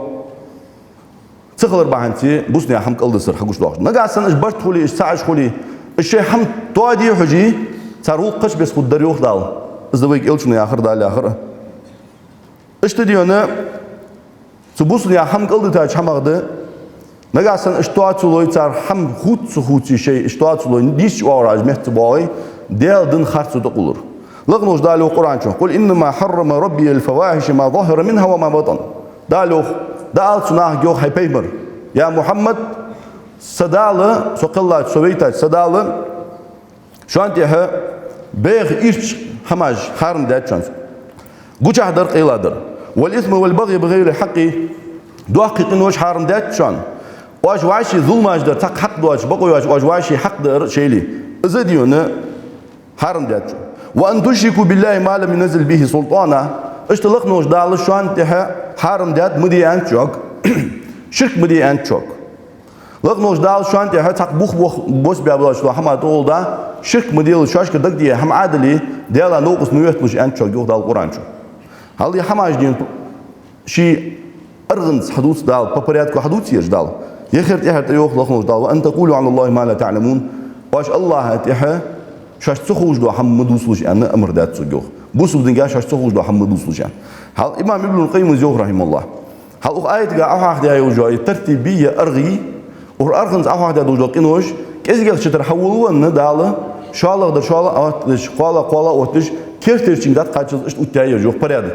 ца хилар бахьанца бусалба наьха хӀама кӀалдисар хьагучадоаккхаш. Нагахьа санна уж барт хуле, уж ца Ӏаш хуле, уж шоай хӀама тоаде хьоже, цар гӀулакх кхыча беса хургдар, йоах Дала. Из да вайга Элчано яхар, Дала яхар. Иштта дийна цу бусалба наьха хӀама кӀалдитача хӀамах да, нагахьа санна уж тоа ца лой, цар хӀама хувца ца хувце шоай, уж тоа ца лой, нийсача оагӀорахьа уж метта ца боагӀе, Даьла дин харцо тӀакхоллар. Лакхаволча Дала йоах Къуръан чу: «قل إنما حرم ربي الفواحش ما ظهر منها وما بطن». Дала йоах, дӀаала цу нахага, йоах, хӀай пайхамар: «Я Мухьаммад, са Дала, со кхеллача, со вайтача са Дала шоана тӀехьа бӀеха ирча хӀамаш хьарам даьд шоана. Гучахьдар, къайладар. والإثم والبغي بغير الحق, доккхий къинош хьарам даьд шоана. Оаш вӀаший зуламаш дар, цхьаккха хьакъ доацаш, бокъо йоацаш, оаш вӀаший хьакъ дар шоайла. Из а дийна хьарам даьд шоана. وأن تشركوا بالله ما لم ينزل به سلطانا». Иштта лакхаволча Дала шоана тӀехьа хьарам даьд, ма де аьннад шуга, ширк ма де аьннад шуга. Лакхаволча Дала шоана тӀехьа цхьаккха бух бох-, бос баь болаш дола хӀама тӀагӀолла да, ширк ма делаш, шоашкара дагадеха хӀама Ӏадале, Даьла новкъост ма йотталаш аьннад шуга, йоах Дала Къуръан чу. Хьалха хӀамаш дийна ший аргӀанца хьадувц Дала, по порядку хьадувц ераш Дала. Е хӀара тӀехьара тӀайоах лакхе волча Дала: «وأن تقولوا على الله ما لا تعلمون». Оаш АллахӀа тӀехьа шоашта ца ховш дола хӀама ма дувцалаш аьнна амар даьд цунга, йоах. Бусалба динга шоашта ца ховш дола хӀама ма дувцалаш аьнна. Хьал имам Ибн Къаййима йоах, рахьимахӀуллахӀ. Хьал укх аятага Ӏохьоахадаь йола из тартиб е аргӀи, укх аргӀанца Ӏохьоахадаь дола къинош, кӀезигагӀча тӀара хьаволавенна Дала, шоллагӀдар шоллагӀа оттадеш, кхоалагӀа кхоалагӀа оттадеш, керттерчунга дӀакхаччалца иштта оттаяь ераш, йоах, порядок.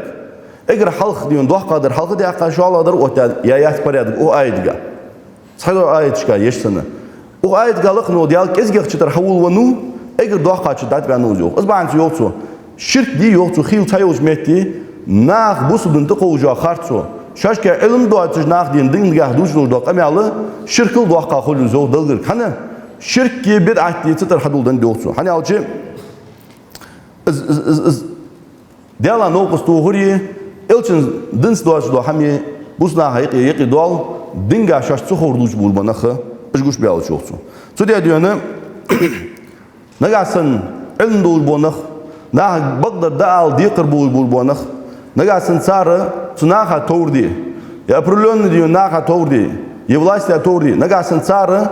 Эггара хьалха дийна доккхагӀдар хьалха даьккха, шоллагӀдар оттадаь яц порядок укх аятага. Цхьайолча аяташка еш санна. Укх аятага лакхе вола Даьла кӀезигагӀча тӀара хьаволавеннав, эггара доккхагӀча тӀа дӀатӀаваьннав из, йоах. Из бахьанца йоах цо: ширк да, йоах цо, хийла цхьайолча метте, наха бусалба дина тӀакховдаш харцо, шоашка Ӏилма доацаш наха дийна динагахьа дувцаш дола къамаьл ширкал доккха хул из, йоах, Далла гарга. ХӀана? Ширк е бидӀат е цу тӀара хьадоладеннад, йоах цо. ХӀана аьлча, из, из, из, из Даьла новкъост тохар е, Элчан динца доацаш дола хӀама е, бусалба наха юкъе, юкъе дола, динга шоашта ца ховр дувцаш болаш бола нах, уж гуш баьлча, йоах цо. Цудухьа дийна, нагахьа санна Ӏилма долаш бола нах, наха бакъдар дӀаала декхар болаш болаш бола нах, нагахьа санна цар цу наха товр де, е определённый дийна наха товр де, е властьта товр де, нагахьа санна цар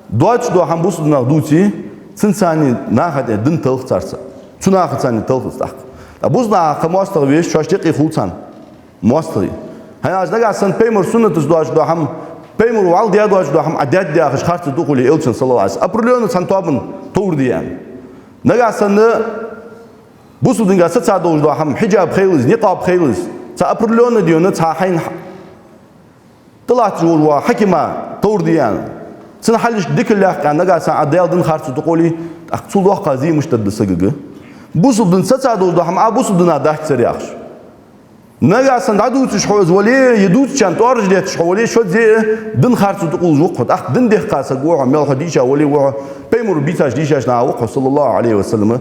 доацаш дола хӀама бусалба нах дувце, цунца царна наха тӀа дин талх царца. Цу наха царна талх из тӀаккха. ТӀаккха бусалба наха кхы моастагӀа веш, шоашта юкъе хул царна моастагӀий. ХӀана аьлча нагахьа санна пайхамара суннатаца доацаш дола хӀама, пайхамара вӀалла даь доацаш дола хӀама Ӏа даьд яхаш харцо дукха хуле Элчан, саллаллахӀу Ӏалайхи ва саллам, определённо цхьан тоабан товр де аьнна. Нагахьа санна бусалба динга саца долаш дола хӀама, хьиджаб хилар из, никъаб хилар из, цхьа определённо дийна, цхьа хьайна тӀалатташ волаш вола хьакима товр де аьнна, цун хьалхашка дика лаьрхӀа аьнна, нагахьа санна Ӏа Даьла дин харцо дукха хуле, тӀаккха цул доккха зе мишта да сагага? Бусалба дина саца долаш дола хӀама Ӏа бусалба дина дац цар яхаш. Нагахьа санна дӀадувцаш хьо из вале, е дувцачарна тӀоараш детташ хьо вале, шозза а дин харцо дукха хулаш ва-кх хьо. ТӀаккха дин дехка саг ва хьо, мел хьо дийша вале а ва хьо, пайхамара бийцаш дийшача наха ва-кх хьо, саллаллахӀу Ӏалайхи ва саллам.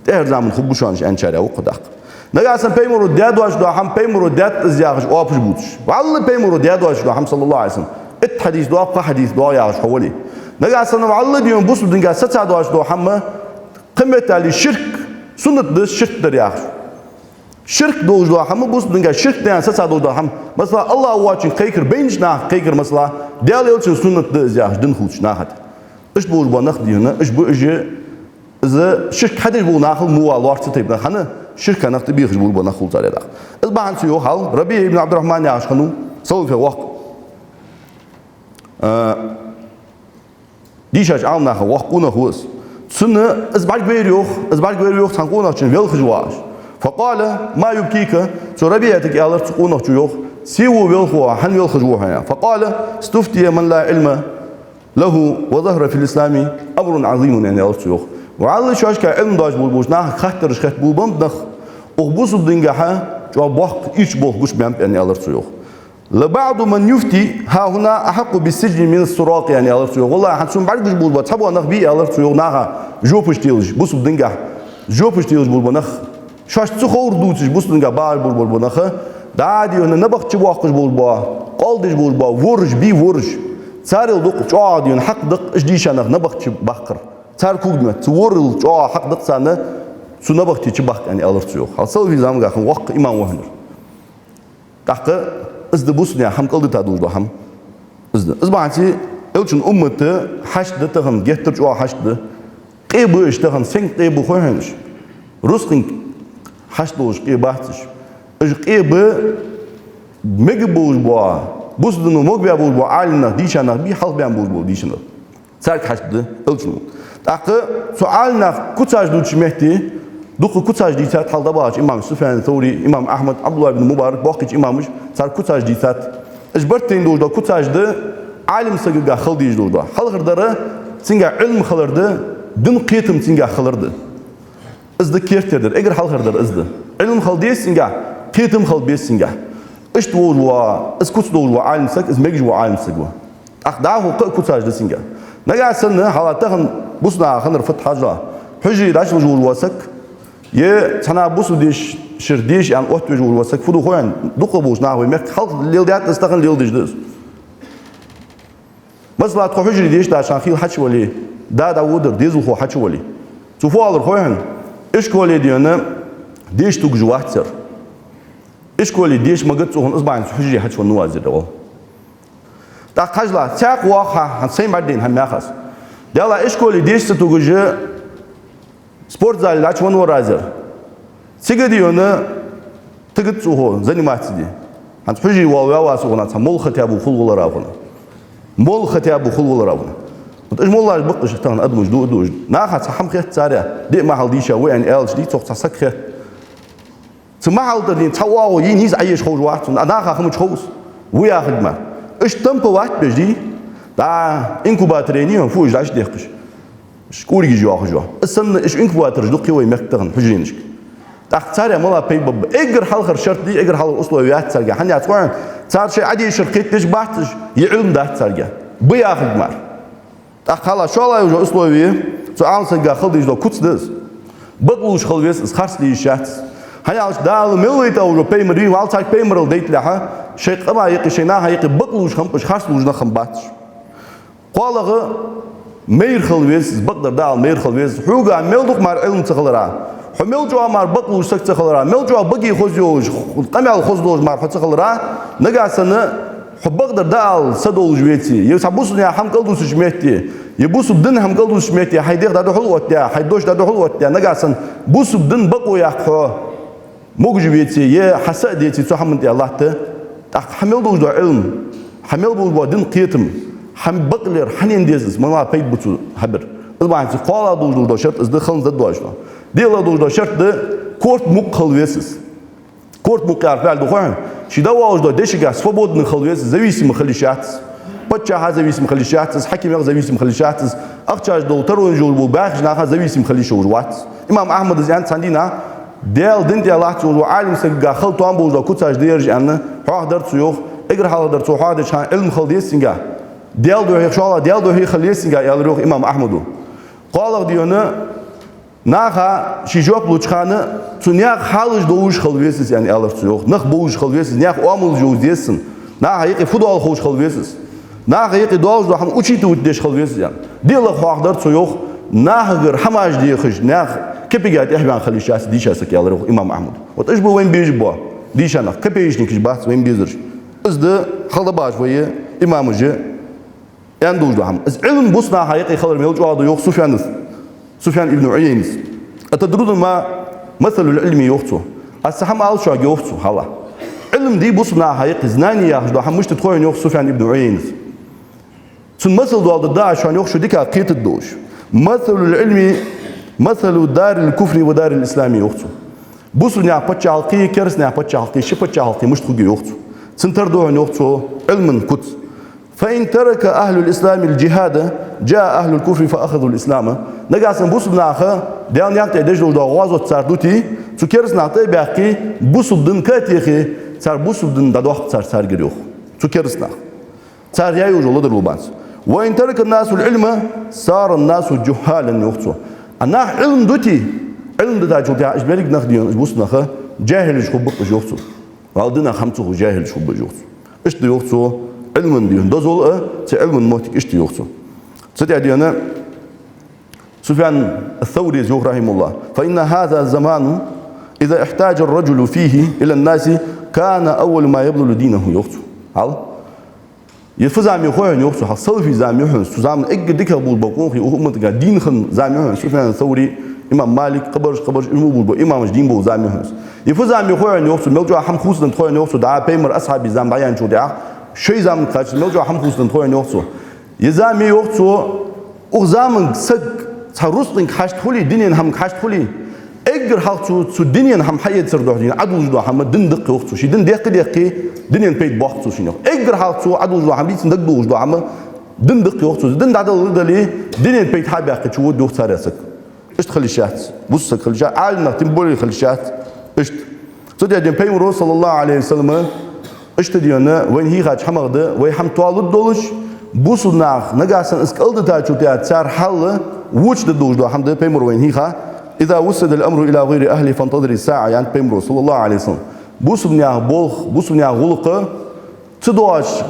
ТӀехьара заман хургба шоана аьнначарех ва-кх хьо тӀаккха. Нагахьа санна пайхамара даь доацаш дола хӀама пайхамара даьд из яхаш оапаш бувцаш, вӀалла пайхамара даь доацаш дола хӀама, саллаллахӀу Ӏалайхи ва саллам, итт хьадис доагӀа, пхи хьадис доагӀа яхаш хьо вале. Нагахьа санна вӀалла дийна бусалба динга саца доацаш дола хӀама, кхыметтел ширк, суннат да ширк дар яхаш. Ширк долаш дола хӀама, бусалба динга ширк да аьнна саца долаш дола хӀама. Масала, АллахӀ воацачунга кхайкар, байнача наха кхайкар, масала, Даьла Элчан суннат да из яхаш, дин хулача наха тӀа. Иштта болаш бола нах дийна, уж ба уж, из ширк хьадеш бола нахал мо ва лоархӀа цу тайпа нах, хӀана, ширка нах тӀабехаш болаш бола нах хул царех тӀаккха. Из бахьанца йоах хьал, РабиӀ ибн Ӏабдуррахьман яхаш хиннав, салафий воккха. А, дийшача Ӏаламнаха воккха къонах ва из. Цунна из бӀаргавайра йоах, из бӀаргавайра йоах цхьан къонахчун велхаш вагӀаш. فقال: ما يبكيك؟ Цу РабиӀатага аьлар цу къонахчо йоах: «Се ва велха хьо, хӀана велхаш ва хьо?» فقال: «استفتي من لا علم له وظهر في الإسلام أمر عظيم», аьнна, аьлар цо йоах. ВӀалла шоашка Ӏилма доацаш болаш болча нахага хаттараш хетта болабеннаб нах, укх бусалба дингахьа чӀоагӀа боккха ирча болх гуш баьннаб, аьнна, аьлар цо йоах. «لبعض من يفتي هاهنا أحق بالسجن من السراق», аьнна, аьлар цо йоах. ВаллахӀи, хӀанз цунна бӀаргагуш болаш бола цхьабола нах бий, аьлар цо йоах, наха жопаш телаш, бусалба дингахьа жопаш телаш болаш бола нах, шоашта ца ховр дувцаш бусалба динга багӀаш болаш бола нах, дӀа а дийна набахте чубоаккхаш болаш бола, къоал деш болаш бола вораш бий, вораш. Царел дукха чӀоагӀа дийна хьакъ да-кх уж дийша нах набахте чубаккхар. Цар когаметта цу ворал чӀоагӀа хьакъ да-кх царна цу набахте чубаккха, аьнна, аьлар цо йоах. Хьал салафий замангахьа воккха имам ва хьона. ТӀаккха из да бусалба наьха хӀама кӀалдита долаш дола хӀама. Из да. Из бахьанца Элчан уммата хьашт да тахан, геттара чӀоагӀа хьашт да. Къе ба уж тахан, сенга къе ба хой хьона уж? Рузкъанга хьашт долаш къе бац уж. Уж къе ба мегаргболаш бола, бусалба дино могабаь болаш бола Ӏалим нах, дийша нах бий, хьалха баьнна болаш бола дийша нах. Царга хьашт да Элчан уммат. ТӀаккха цу Ӏалим наха куцаш дувцача метте дукха куцаш дийцад хьалха дӀабахача имамаша: Суфьян Саври, имам Ахьмад, ӀабдуллахӀ ибн Мубарак, боккхийча имамаша цар куцаш дийцад. Уж барт тайна долаш дола куцаш да Ӏалим сагагахьа хила дезаш долаш дола. Хьалхардар, цунгахьа Ӏилма хилар да, дина кхетам цунгахьа хилар да. Из да керттера дар, эггара хьалхардар из да. Ӏилма хила деза цунгахьа, кхетам хила беза цунгахьа. Иштта волаш вола, из куц долаш вола Ӏалим саг, из мегаш вола Ӏалим саг ва. ТӀаккха дӀахо кхы а куцаш да цунга. Нагахьа санна, хьал тахан бусалба наха хиннар фуд хьажал. Хьужаре дӀачулуш волаш вола саг, е цхьан наха бусалба дешара деша аьнна оттавеш волаш вола саг, фу ду хой хьона, дукхагӀболча наха вай мехка хьалха леладаьд из, тахан леладеш да из. Масала, тхо хьужаре деша дӀа шоана хийла хьачувале, да дӀаводар, дезалхо хьачувале. Цо фу оалар хой хьона? Ишколе дийна деша тугаш вац ер. Ишколе деша магац цо хьона, из бахьан долаш хьужаре хьачувенна вазир да вол. ТӀаккха хьажал, цхьаькха воагӀа хьо, хьона сай бӀаргадайна хӀама яхаш. Даьла, ишколе деша ца тугаш, спортзале дӀачувенна вазир. Цига дийна тигац цо хьо заниматься де. ХӀанз хьужаре воалаваь ва со хьона, цхьа молла хатабу хул валара хьона. Молла хатабу хул валара хьона. Вот уж моллаш ба-кх уж, тахан адамаш дуаш, дуаш. Наха цхьа хӀама хет царех, диъ махьал дийша ва аьнна аьлча, дий, цох цхьа саг хет. Цу махьалда дийна цхьа оагӀув йий, нийса Ӏоеш ховш вац цунна, а наха хӀама чу ховш ва яхилга мара. Уж тампа ватта беш, дий, дӀа инкубаторе, дий хьона, фу уж дӀачудехкаш. Уж кӀоригаш йоахаш йола. Из санна уж инкубатораш дукха я вай мехка тахан хьужаренашка. ТӀаккха царех мала пайда ба? Эггара хьалхара шарт, дий, эггара хьалхара условие яц царгахь. ХӀана яц хьона? Цар шоай Ӏодешар кхетадеш бац уж, е Ӏилма дац царгахь. Ба яхилга мара. ТӀаккха хьажал, шоллагӀа йола условие, цу Ӏаламсага хила дезаш дола куц да из. Бакълувш хила веза из, харц де йиш яц из. ХӀана аьлча, Дала мел вайта волаш вола пайхамар, вай царга пайхамарал дайталехьа, шоай къаман юкъе, шоай наха юкъе бакълувш хиннаб уж, харцлувш нах хиннабац уж. КхоалагӀа майра хила веза из, бакъдар дӀаала майра хила веза из. Хьога мел дукха мара Ӏилма ца хилара, хьо мел чӀоагӀа мара бакълувш саг ца хилара, мел чӀоагӀа баге хоза йолаш, къамаьл хоза долаш мара хьо ца хилара, нагахьа санна хьо бакъдар дӀаала са долаш веце, е цхьа бусалба наьха хӀама кӀалдусача метте, е бусалба дина хӀама кӀалдусача метте хьай дегӀ дӀадухьал оттадаь, хьай дош дӀадухьал оттадаь, нагахьа санна бусалба дин бакъо яккха хьо могаш веце, е хьа са а деце цу хӀаман тӀа латта, тӀаккха хьа мел долаш дола Ӏилма, хьа мел долаш бола дина кхетам, хьа бакълер хьанна деза из, мала пайда ба цо хьабер. Из бахьан долаш кхоалагӀа долаш дола шарт из да, хиланза даддош да. ДиълагӀа долаш дола шарт да, корта мукъа хила веза из. Корта мукъа яхар фу аьлча да хой хьона? Ше дӀавоалаш долча дешагахь свободный хила веза, зависимый хила йиш яц из. Паччахьа зависимый хила йиш яц из, хьакимех зависимый хила йиш яц из, ахчаш дола, таронаш йолаш бола бӀаьхача наха зависимый хила йиш йолаш вац из. Имам Ахьмада из аьннад цхьан дийнахьа: Даьла дина тӀа латташ волаш вола Ӏалим сагагахь хила тоам болаш дола куцаш да ераш, аьнна, хьоахадаьр цо, йоах, эггара хьалха дар цо хьоахадеча хана Ӏилма хила деза цунга, Даьла духьа, шоллагӀа Даьла духьа хила еза цунга, аьлар, йоах, имам Ахьмада. КхоалагӀа, дий хьона, наха ше жоп луча хана цу наьха хьалаш довзаш хила веза из, аьнна, аьлар цо, йоах. Нах бовзаш хила веза из, наьха оамалаш йовза деза цунна. Наха юкъе фу доал ховш хила веза из. Наха юкъе доаллаш дола хӀама учитывать деш хила веза из, аьнна. ДиълагӀа хьоахадаьр цо, йоах, нахагара хӀамаш дехаш, наьха кепига тӀехьаваьнна хила йиш яц из дийша саг, аьлар, йоах, имам Ахьмада. Вот уж ба вайна безаш бола дийша нах, копеечникаш бац вайна безараш. Из да хьалха дӀабахача вай имамаша аьнна долаш дола хӀама. Из Ӏилма бусалба наха юкъе хилар мел чӀоагӀа да, йоах Суфьяна, Суфьян ибн Ӏуяйнас. «أتدرون ما مثل العلم؟» йоах цо. Аз цхьа хӀама алий шуга, йоах цо, хьажал. Ӏилма, дий, бусалба наха юкъе, знание яхаш дола хӀама мишта да хой хьона, йоах Суфьян ибн Ӏуяйнас. Цун масал доаладергда аз шоана, йоах, шо дикагӀа кхетаргдолаш. «مثل العلم مثل دار الكفر ودار الإسلام», йоах цо. Бусалба наьха паччахьалкхе, кераста наьха паччахьалкхе, ши паччахьалкхе мишта хургья, йоах цо. Цун тара да хьона, йоах цо, Ӏилман куц. «فإن ترك أهل الإسلام الجهاد جاء أهل الكفر فأخذوا الإسلام». Нагахьа санна бусалба наха Даьла наькъа тӀа деш долаш дола гӀазот цар дите, цу кераста наха тӀа а баьккхе, бусалба дин ка а техе, цар бусалба дин дӀадоаккх цар царгара, йоах. Цу кераста наха. Цар яь йола ледарло бац. «وإن ترك الناس العلم صار الناس جهالا», йоах цо. А наха Ӏилма дите, Ӏилма дитачул тӀехьагӀа уж берригаш нах, дий хьона, уж бусалба нах, джахӀилаш хургба-кх уж, йоах цо. Валла динах хӀама ца ховш джахӀилаш хургба уж, йоах цо. Иштта да, йоах цо, Ӏилман, дий хьона, дозал а, цу Ӏилман моттиг иштта да, йоах цо. Цу тӀа, дий хьона, Суфьян ас-Саврийс йоах, рахьимахӀуллахӀ: «فإن هذا الزمان إذا احتاج الرجل فيه إلى الناس كان أول ما يبذل دينه», йоах цо. Хьажал. Ер фу зама я хой хьона, йоах цо, хьажал, салафий зама я хьона из. Цу заман эггара дикагӀа болаш бола къонахий укх умматага дийна хинна зама я хьона из. Суфьян ас-Саври, имам Малик, кхыбараш, кхыбараш, уж мо болаш бола имамаш дийна бола зама я хьона из. Ер фу зама я хой хьона, йоах цо, мел чӀоагӀа хӀама хувцаденнад хой хьона, йоах цо, дӀа пайхамара асхьабий зама дӀаяьнначул тӀехьагӀа, шоай заманга кхаччалца мел чӀоагӀа хӀама хувцаденнад хой хьона, йоах цо. Ер зама я, йоах цо, укх заманга саг цхьа рузкъанга хьашт хуле, дунен хӀаманга хьашт хуле, эггара хьалха цо цу дунен хӀама хьаэцара духьа, дий хьона, Ӏодуллаш дола хӀама дин да-кх, йоах цо. Ше дин дехке-дехке, дунен пайда боаккх цо шийна, йоах. Эггара хьалха цо Ӏодуллаш дола хӀама, дий цунна дагадоагӀаш дола хӀама, дин да-кх, йоах цо. Дин дӀадала дале, дунен пайда хьабаьккхе, чу вода, йоах, царех саг. Иштта хила йиш яц. Бусалба саг хила йиш яц, Ӏалим нах тем более хила йиш яц. Иштта. Цу тӀа, дий хьона, пайхамаро, саллаллахӀу Ӏалайхи ва саллам, иштта, дий хьона, вайна хьийхача хӀамах да, вай хӀама тоалургдолаш, бусалба наха, нагахьа санна из кӀалдитачул тӀехьагӀа цар хьал воча дергдолаш дола хӀама да пайхамаро вайна хьийха: «إذا وسد الأمر إلى غير أهله فانتظر الساعة», аьннад пайхамаро, саллаллахӀу Ӏалайхи ва саллам. Бусалба наьха болх, бусалба наьха гӀулакх ца доагӀача,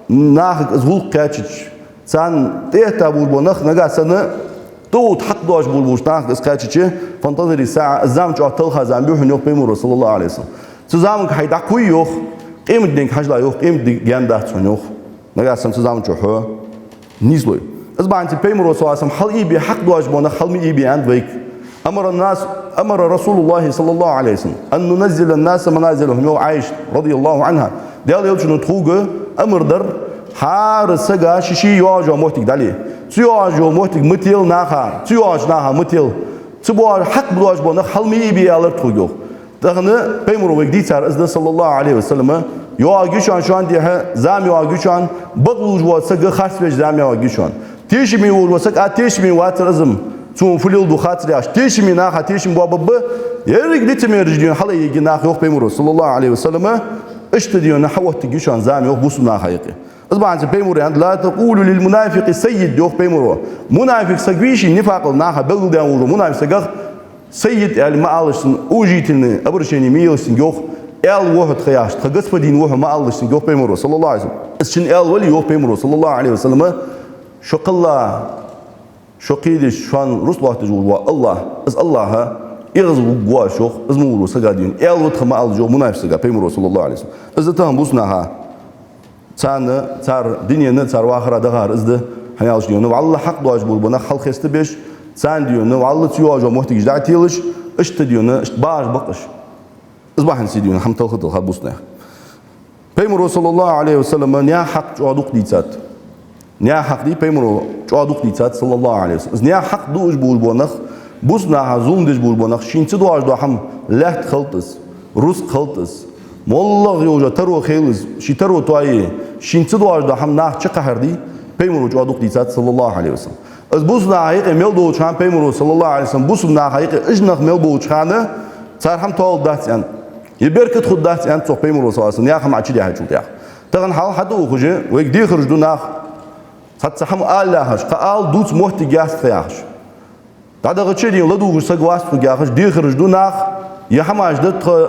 нахага из гӀулакх кхаьчача, царна тӀехьа болаш бола нах, нагахьа санна тӀагӀолла хьакъ доацаш болаш болча нахага из кхаьчача, «فانتظر الساعة», из зама чӀоагӀа талха зама я хьона, йоах пайхамаро, саллаллахӀу Ӏалайхи ва саллам. Цу заманга хьо дӀакхувл, йоах, къематденга хьажал, йоах, къематди гаьна дац хьона, йоах. Нагахьа санна цу заман чу хьо нийслой. Из бахьанца Пайхамаро, саллаллахӀу ӀалайхӀи ва саллам, хьал ийбе хьакъ доацаш бола нах хьалма ийбе аьннад вайга. أمر الناس، أمر رسول الله صلى الله عليه وسلم أن ننزل الناس منازلهم, йоах Ӏайшата, رضي الله عنها. Даьла Элчано тхога амар даьд, хӀара сага ший-ший йоагӀаш йола моттиг дӀале. Цу йоагӀаш йолча моттиге ма тела наха, цу йоагӀача наха ма тела. Цу боагӀаш хьакъ доацаш бола нах хьалма ийбе аьлар тхога, йоах. Тахан Пайхамаро вайга дийцар из да, саллаллахӀу ӀалайхӀи ва саллам, йоагӀаргья шоана, шоана тӀехьа зама йоагӀаргья шоана, бакълувш вола саг харцвеш зама йоагӀаргья шоана. Тешаме волаш вола саг а тешаме вацар из-м, цунна фу леладу хацар яхаш, тешаме наха тешам боабергба, еррига лицемераш дийна хьалъергья нах, йоах Пайхамаро, саллаллахӀу ӏалайхи ва саллам, иштта дийна хьаоттаргья шоана зама, йоах, бусалба наха юкъе. Из бахьанца Пайхамаро аьннад: «لا تقولوا للمنافق سيد», йоах Пайхамаро. Мунафикъ саг вий ший, нифакъал наха белгалдаь волаш вола мунафикъ сагах «سيد» аьле ма алалаш цунна, уважительное обращение ма елаш цунга, йоах, аьла ва хьо тха яхаш, тха господин ва хьо ма алалаш цунга, йоах Пайхамаро, саллаллахӀу ӏалайхи ва саллам. Из шин аьла вале, йоах Пайхамаро, саллаллахӀу ӏалайхи ва саллам, шо кхелла, шо кхедеш, шоана рузкъа лоаттадеш волаш вола АллахӀ, из АллахӀ эгӀазвуг ва шох, из ма вур сага дийна аьла ва тха ма алалаш, йоах, мунафикъ сага Пайхамаро, саллаллахӀу ӏалайхи ва саллам. Из да тахан бусалба наха. Царна, цар дунен, цар вахара дагӀар из да, хӀана аьлча дийна валлахӀи хьакъ доацаш болаш бола нах хьалхестабеш, царна дийна валлахӀи цу йоагӀаш йола моттигаш дӀатӀателаш, иштта дийна, иштта багӀаш ба-кх уж. Из бахьанца дийна хӀама талхаталха бусалба наьха. Пайхамаро, саллаллахӀу ӏалайхи ва саллам, наьха хьакъ чӀоагӀа дукха дийцад. Наьха хьакъ дий Пайхамаро чӀоагӀа дукха дийцад, саллаллахӀу ӏалайхи ва саллам. Из наьха хьакъ дуаш болаш бола нах, бусалба наха зулам деш болаш бола нах, шийна ца доагӀаш дола хӀама, лаьтта хилда из, рузкъа хилда из, моллагӀа йолаш йола таро хилда из, ший таро тоае, шийна ца доагӀаш дола хӀама наха чукхахьар дий, Пайхамаро чӀоагӀа дукха дийцад, саллаллахӀу ӏалайхи ва саллам. Из бусалба наха юкъе мел долча хана Пайхамаро, саллаллахӀу ӏалайхи ва саллам, бусалба наха юкъе уж нах мел болча хана, цар хӀама тоалургдац аьнна, е беркат хургдац аьннад цох Пайхамаро, саллаллахӀу ӏалайхи ва саллам, наьха хӀама Ӏочудехьачул тӀехьагӀа. Тахан хьал хьатӀаухаш, вайга дехараш ду нах, цхьацца хӀама ала лаьхаш, кхы ала дувца моттиг яц тха яхаш. ДӀадахача дийна ладувгӀаш саг вац тхога яхаш, дехараш ду нах, е хӀамаш да тха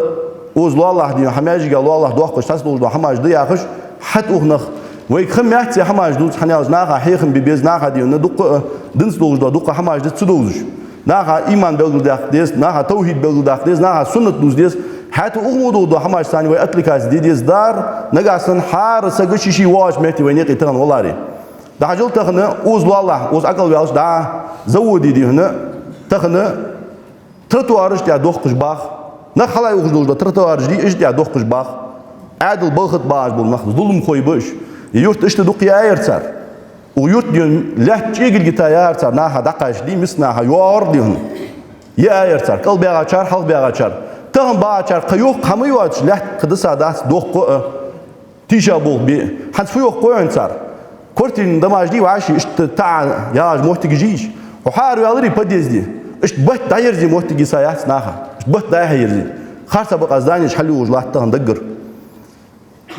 укхаза лоалахьа дийна, хьа маьждига лоалахьа доаккхаш, цхьацца долаш дола хӀамаш да яхаш, хьатӀаухаш нах. Вайга ха меца хӀамаш дувца, хӀана аьлча наха хьехам бе беза, наха дийна дукха, динца долаш дола дукха хӀамаш да ца довзаш. Наха иман белгалдаккха деза, наха тавхьид белгалдаккха деза, наха суннат дувца деза. ХӀаьта укх мо долаш дола хӀамаш санна вай отвлекаться де деза дар, нагахьа санна хӀара сага ший-ший воагӀача метте вайна юкъе тахан валаре. ДӀахьажал тахан укхаза лоалахьа, укхаза Ӏокъалваьлча дӀа заводе дийна, тахан тротуараш тӀа дохкаш бах. Нах хьалаухаш долаш дола тротуараш дий, уж тӀа дохкаш бах. Ӏаьдала балха тӀа багӀаш бола нах, зуламхой ба уж. Е юрт иштта дукха яьяр цар. Укх юрта дийна лаьтта чӀегилга тӀа яьяр цар, наха дӀакхача дий, миска наха йоагӀар дийна. Яьяр цар, кӀал баьгӀачар, хьалха баьгӀачар. Тахан багӀачар кхы йоккха хӀама йоацаш, лаьтта кхы дисадац, дохк а тийша болх бе. ХӀанз фу йоах хой хьона цар? Квартирни домаш дий вӀаши, иштта таӀа ягӀаш моттигаш йий уж? Хьо хьаараваьларий подъезде, иштта бат дӀаерзе моттиг йисаяц наха. Иштта бат дӀа-хьа ерзе. Харцахьа бакъахьа зданеш хьалъюгӀаш латт тахан даггара.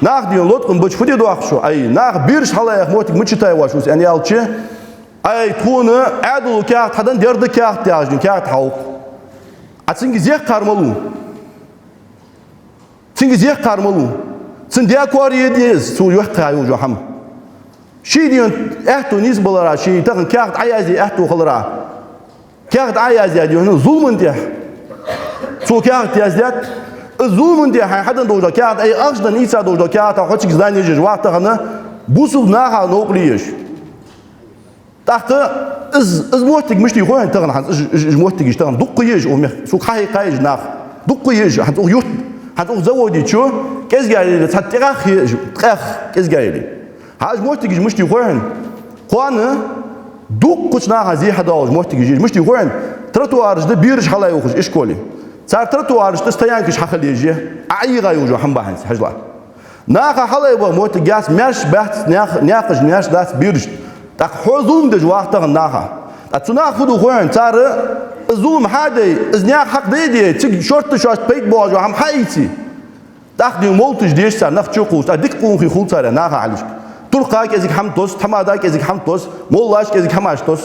Нах дийна лоаткъам бача фу де доахк шо? Ай, наха бераш хьалъяха моттиг мича тай воаш ва со, аьнна аьлча, ай, тхона Ӏаьдало каьхат хьаденна, дерда каьхат яхаш дийна каьхат хьаухк. Ӏа цунга из яккхар малув? Цунга из яккхар малув? Цун даь коа е деза, цо яккха йолаш йола хӀама. Ший дийна аьттув нийсбалара, ший тахан каьхат Ӏоязде аьттув хилара, каьхат Ӏояздаь дийна зулама тӀа цо каьхат яздаьд. Из зулама тӀа хьайна хьаденна долаш дола каьхат, ай, ахча денна ийца долаш дола каьхат, хьо цига здане еш вац тахан, бусалба наха новкъарле еш. ТӀаккха из, из моттиг мишта я хой хьона тахан, хӀанз уж, уж, уж моттигаш тахан дукха я уж укх мехка, сога хьахьекхай уж нах. Дукха я уж, хӀанз укх юрта, хӀанз укх заводе чу кӀезига яле цхьа ткъаьх я уж, ткъаьх кӀезига яле. ХӀанз уж моттигаш мишта я хой хьона? Кхоана дуккхача наха зе хьадоалаш моттигаш я уж. Мишта я хой хьона? Тротуараш да бераш хьалъяьхаш ишколе. Цар тротуараш тӀа стоянкаш хьахила езаш я, Ӏа Ӏийгӏа йолаш йола хӀама бахьанца, хьажал. Наха хьалъайбаха моттиг яц, маьрша бац, наьха, наькъаш маьрша дац берашта. ТӀаккха хьо зулам деш вах тахан наха. ТӀаккха цу наха фу ду хой хьона? Цар из зулам хьаде, из наьха хьакъ де а де, цига шортта шоашта пайда боагӀаш йола хӀама хьаийце. ТӀаккха дийна моллаташ деша цар нах чукхувлаш, тӀаккха дика къонахий хул цар наха хьалхашка. Туркха кӀезига хӀама тосс, тхьамада кӀезига хӀама тосс, моллаша кӀезига хӀамаш тосс.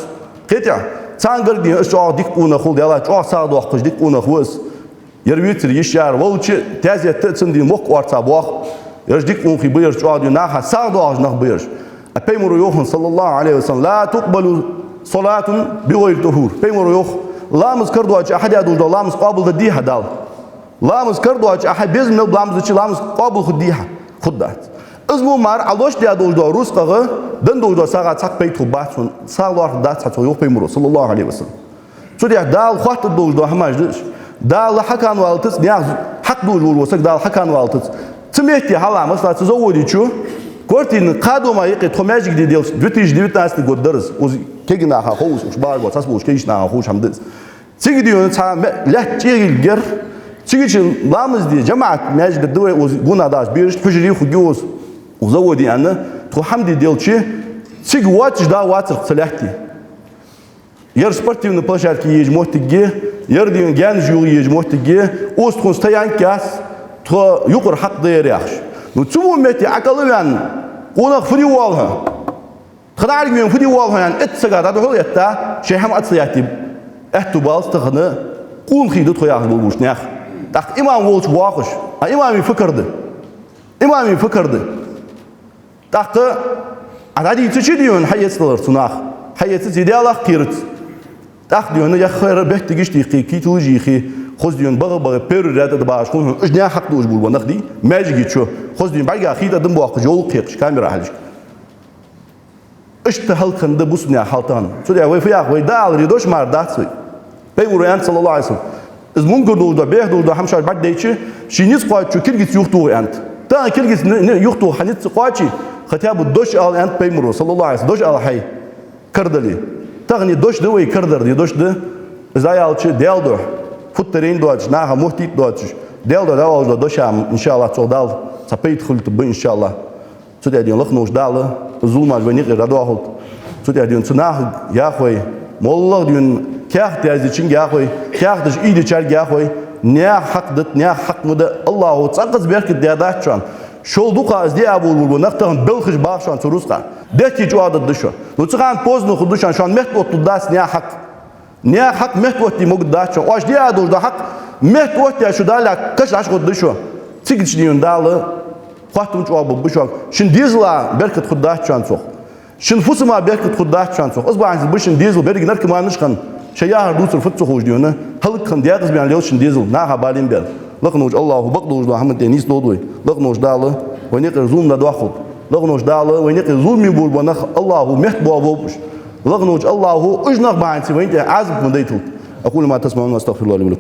Кхетий? Царна гарга дийна из чӀоагӀа дика къонах хул, Даьла, чӀоагӀа сагӀа доаккхаш дика къонах ва из. Ер вецар йиш яр, валча а, тезета а цун дийна мохк орца боах. Ераш дика къонахий ба ераш, чӀоагӀа дийна наха сагӀа доагӀаш нах ба ераш. А Пайхамаро йоах, саллаллахӀу ӏалайхи ва саллам: «لا تقبل صلاة بغير طهور». Пайхамаро йоах, ламаз карадоацача хьадаь долаш дола ламаз къоабалдергдий хьа Дала? Ламаз кара доацаш, Ӏа хьай безам мел ба ламаз дича, ламаз къоабал хургдий хьа? Хургдац. Из мо мара Ӏа лош даь долаш дола рузкъах денна долаш дола сагӀа цхьаккха пайда хургбац хьона, сагӀа лоархӀаргдац хьа, цо йоах Пайхамаро, саллаллахӀу Ӏалайхи ва саллам. Цудухьа Дала хоаттаргдолаш дола хӀамаш да уж. Дала хьакхавалийтац, наьха хьакъ долаш волаш вола саг Дала хьакхавалийтац. Цу метте хьалха, масала, цу заводе чу квартирни кхаь дома юкъе тхо маьждиг де делча, две тысячи девятнадцатый год дар из, укх кегий наха хов из, уж бахаш бола, цхьаболча кегийча наха ховш хӀама да из. Цига дийна цхьа ме-, лаьтта чӀегилгар, цига чу ламаз де, жамаӀат маьждиг да вай, укх гонахьа дахача берашта хьужаре хургья укх, укх заводе аьнна, тхо хӀама де делча, цига воацаш да вацар-кх цу лаьтта. Ер спортивни площадка еза моттиг я, ер дийна гаьнаш юха еза моттиг я, укхаза тхона стоянка яц, тхо юкъара хьакъ да ер яхаш. Ну, цу мо метте Ӏакалваьнна, къонах фу де воалл хьо? Тха наӀарга вена фу де воалл хьо аьнна, итт сага дӀадухьал а этта, шоай хӀама отстоять де аьттув баллалца тахан къонахий да тхо яхаш болаш болча наьха. ТӀаккха имам волча воахаш, а имаме фу кара да? Имаме фу кара да? ТӀаккха Ӏа дӀадийцача дийна хьаэцадалар цу наха. Хьаэцац, е Даьлах кхерац. ТӀаккха дийна яххара беттигаш тӀа йиххе, кителаш йиххе, хоза дийна багӀа-багӀа первый ряд тӀа багӀаш хул хьона, уж наьха хьакъ долаш болаш бола нах дий, маьждиге чу, хоза дийна бӀаргех хи тӀадам боаккхаш, йовлакх хьекхаш, камера хьалхашка. Иштта хӀалакхинна да бусалба наьха хьал тахан. Цудухьа вай фу йоах, вай дӀааларе дош мара дац вай. Пайхамаро аьннад, саллаллахӀу Ӏалайхи ва саллам, из мункар долаш дола, бӀеха долаш дола хӀамаш бӀаргадайча, ший низ кхоачачо кулгаца юхатоха аьннад. Тахан кулгаца ни-, ни-, юхатоха хьа низ ца кхоаче, хотя бы дош ала аьннад Пайхамаро, саллаллахӀу Ӏалайхи ва саллам, дош ала хьай кара дале. Тахан дош да вай кара дар, е дош да, из дӀааьлча Даьла духьа, футтарен доацаш, наха моттийта доацаш, Даьла духьа дӀаоалаш дола дош а, иншааллахӀ, цох Дала цхьа пайда хилийтаргба, иншааллахӀ. Цудухьа дийна лакхаволча Дала зуламаш вайна юкъера дӀадоахалда. Цудухьа дийна цу нахага йоах вай, моллагӀа дийна каьхат яздаьчунга йоах вай, каьхаташ ийдечарга йоах вай, наьха хьакъ дита, наьха хьакъ ма дита, АллахӀо цкъа а беркат даь дац шоана. Шул дукха из диа болаш бола нах тахан белхаш бах шоана цу рузкъах. Бехке чӀоагӀдергда шо. Ну, цу хана поздно хургда шоана, шоана меттаоттаргдац наьха хьакъ. Наьха хьакъ меттаоттаде могаргдац шоана. Оаш диа долаш дола хьакъ меттаоттадаь шу Далла каша дӀахьош хургда шо. Цига дийна Дала хоаттам чӀоагӀбергба шуга. Шун дезала беркат хургдац шоана цох. Шун фусама беркат хургдац шоана цох. Из бахьанца ба шун дезал беррига наркоманаш хинна, шоай яхар дувцар фуд ца ховш дийна, хӀалакхинна, декъаза баьнна лел шун дезал, наха балийна баьнна. Лакхаволча АллахӀо бакъдолаш дола хӀама тӀа нийсдолда вай. Лакхаволча Дала вайна юкъера зулам дӀадоахалда. Лакхаволча Дала вайна юкъера зуламе болаш бола нах АллахӀо меттабоахаболба уж. Лакхаволча АллахӀо уж нах бахьанца вайна тӀа Ӏазап ма дайталда. أقول ما تسمعون وأستغفر الله لي ولكم.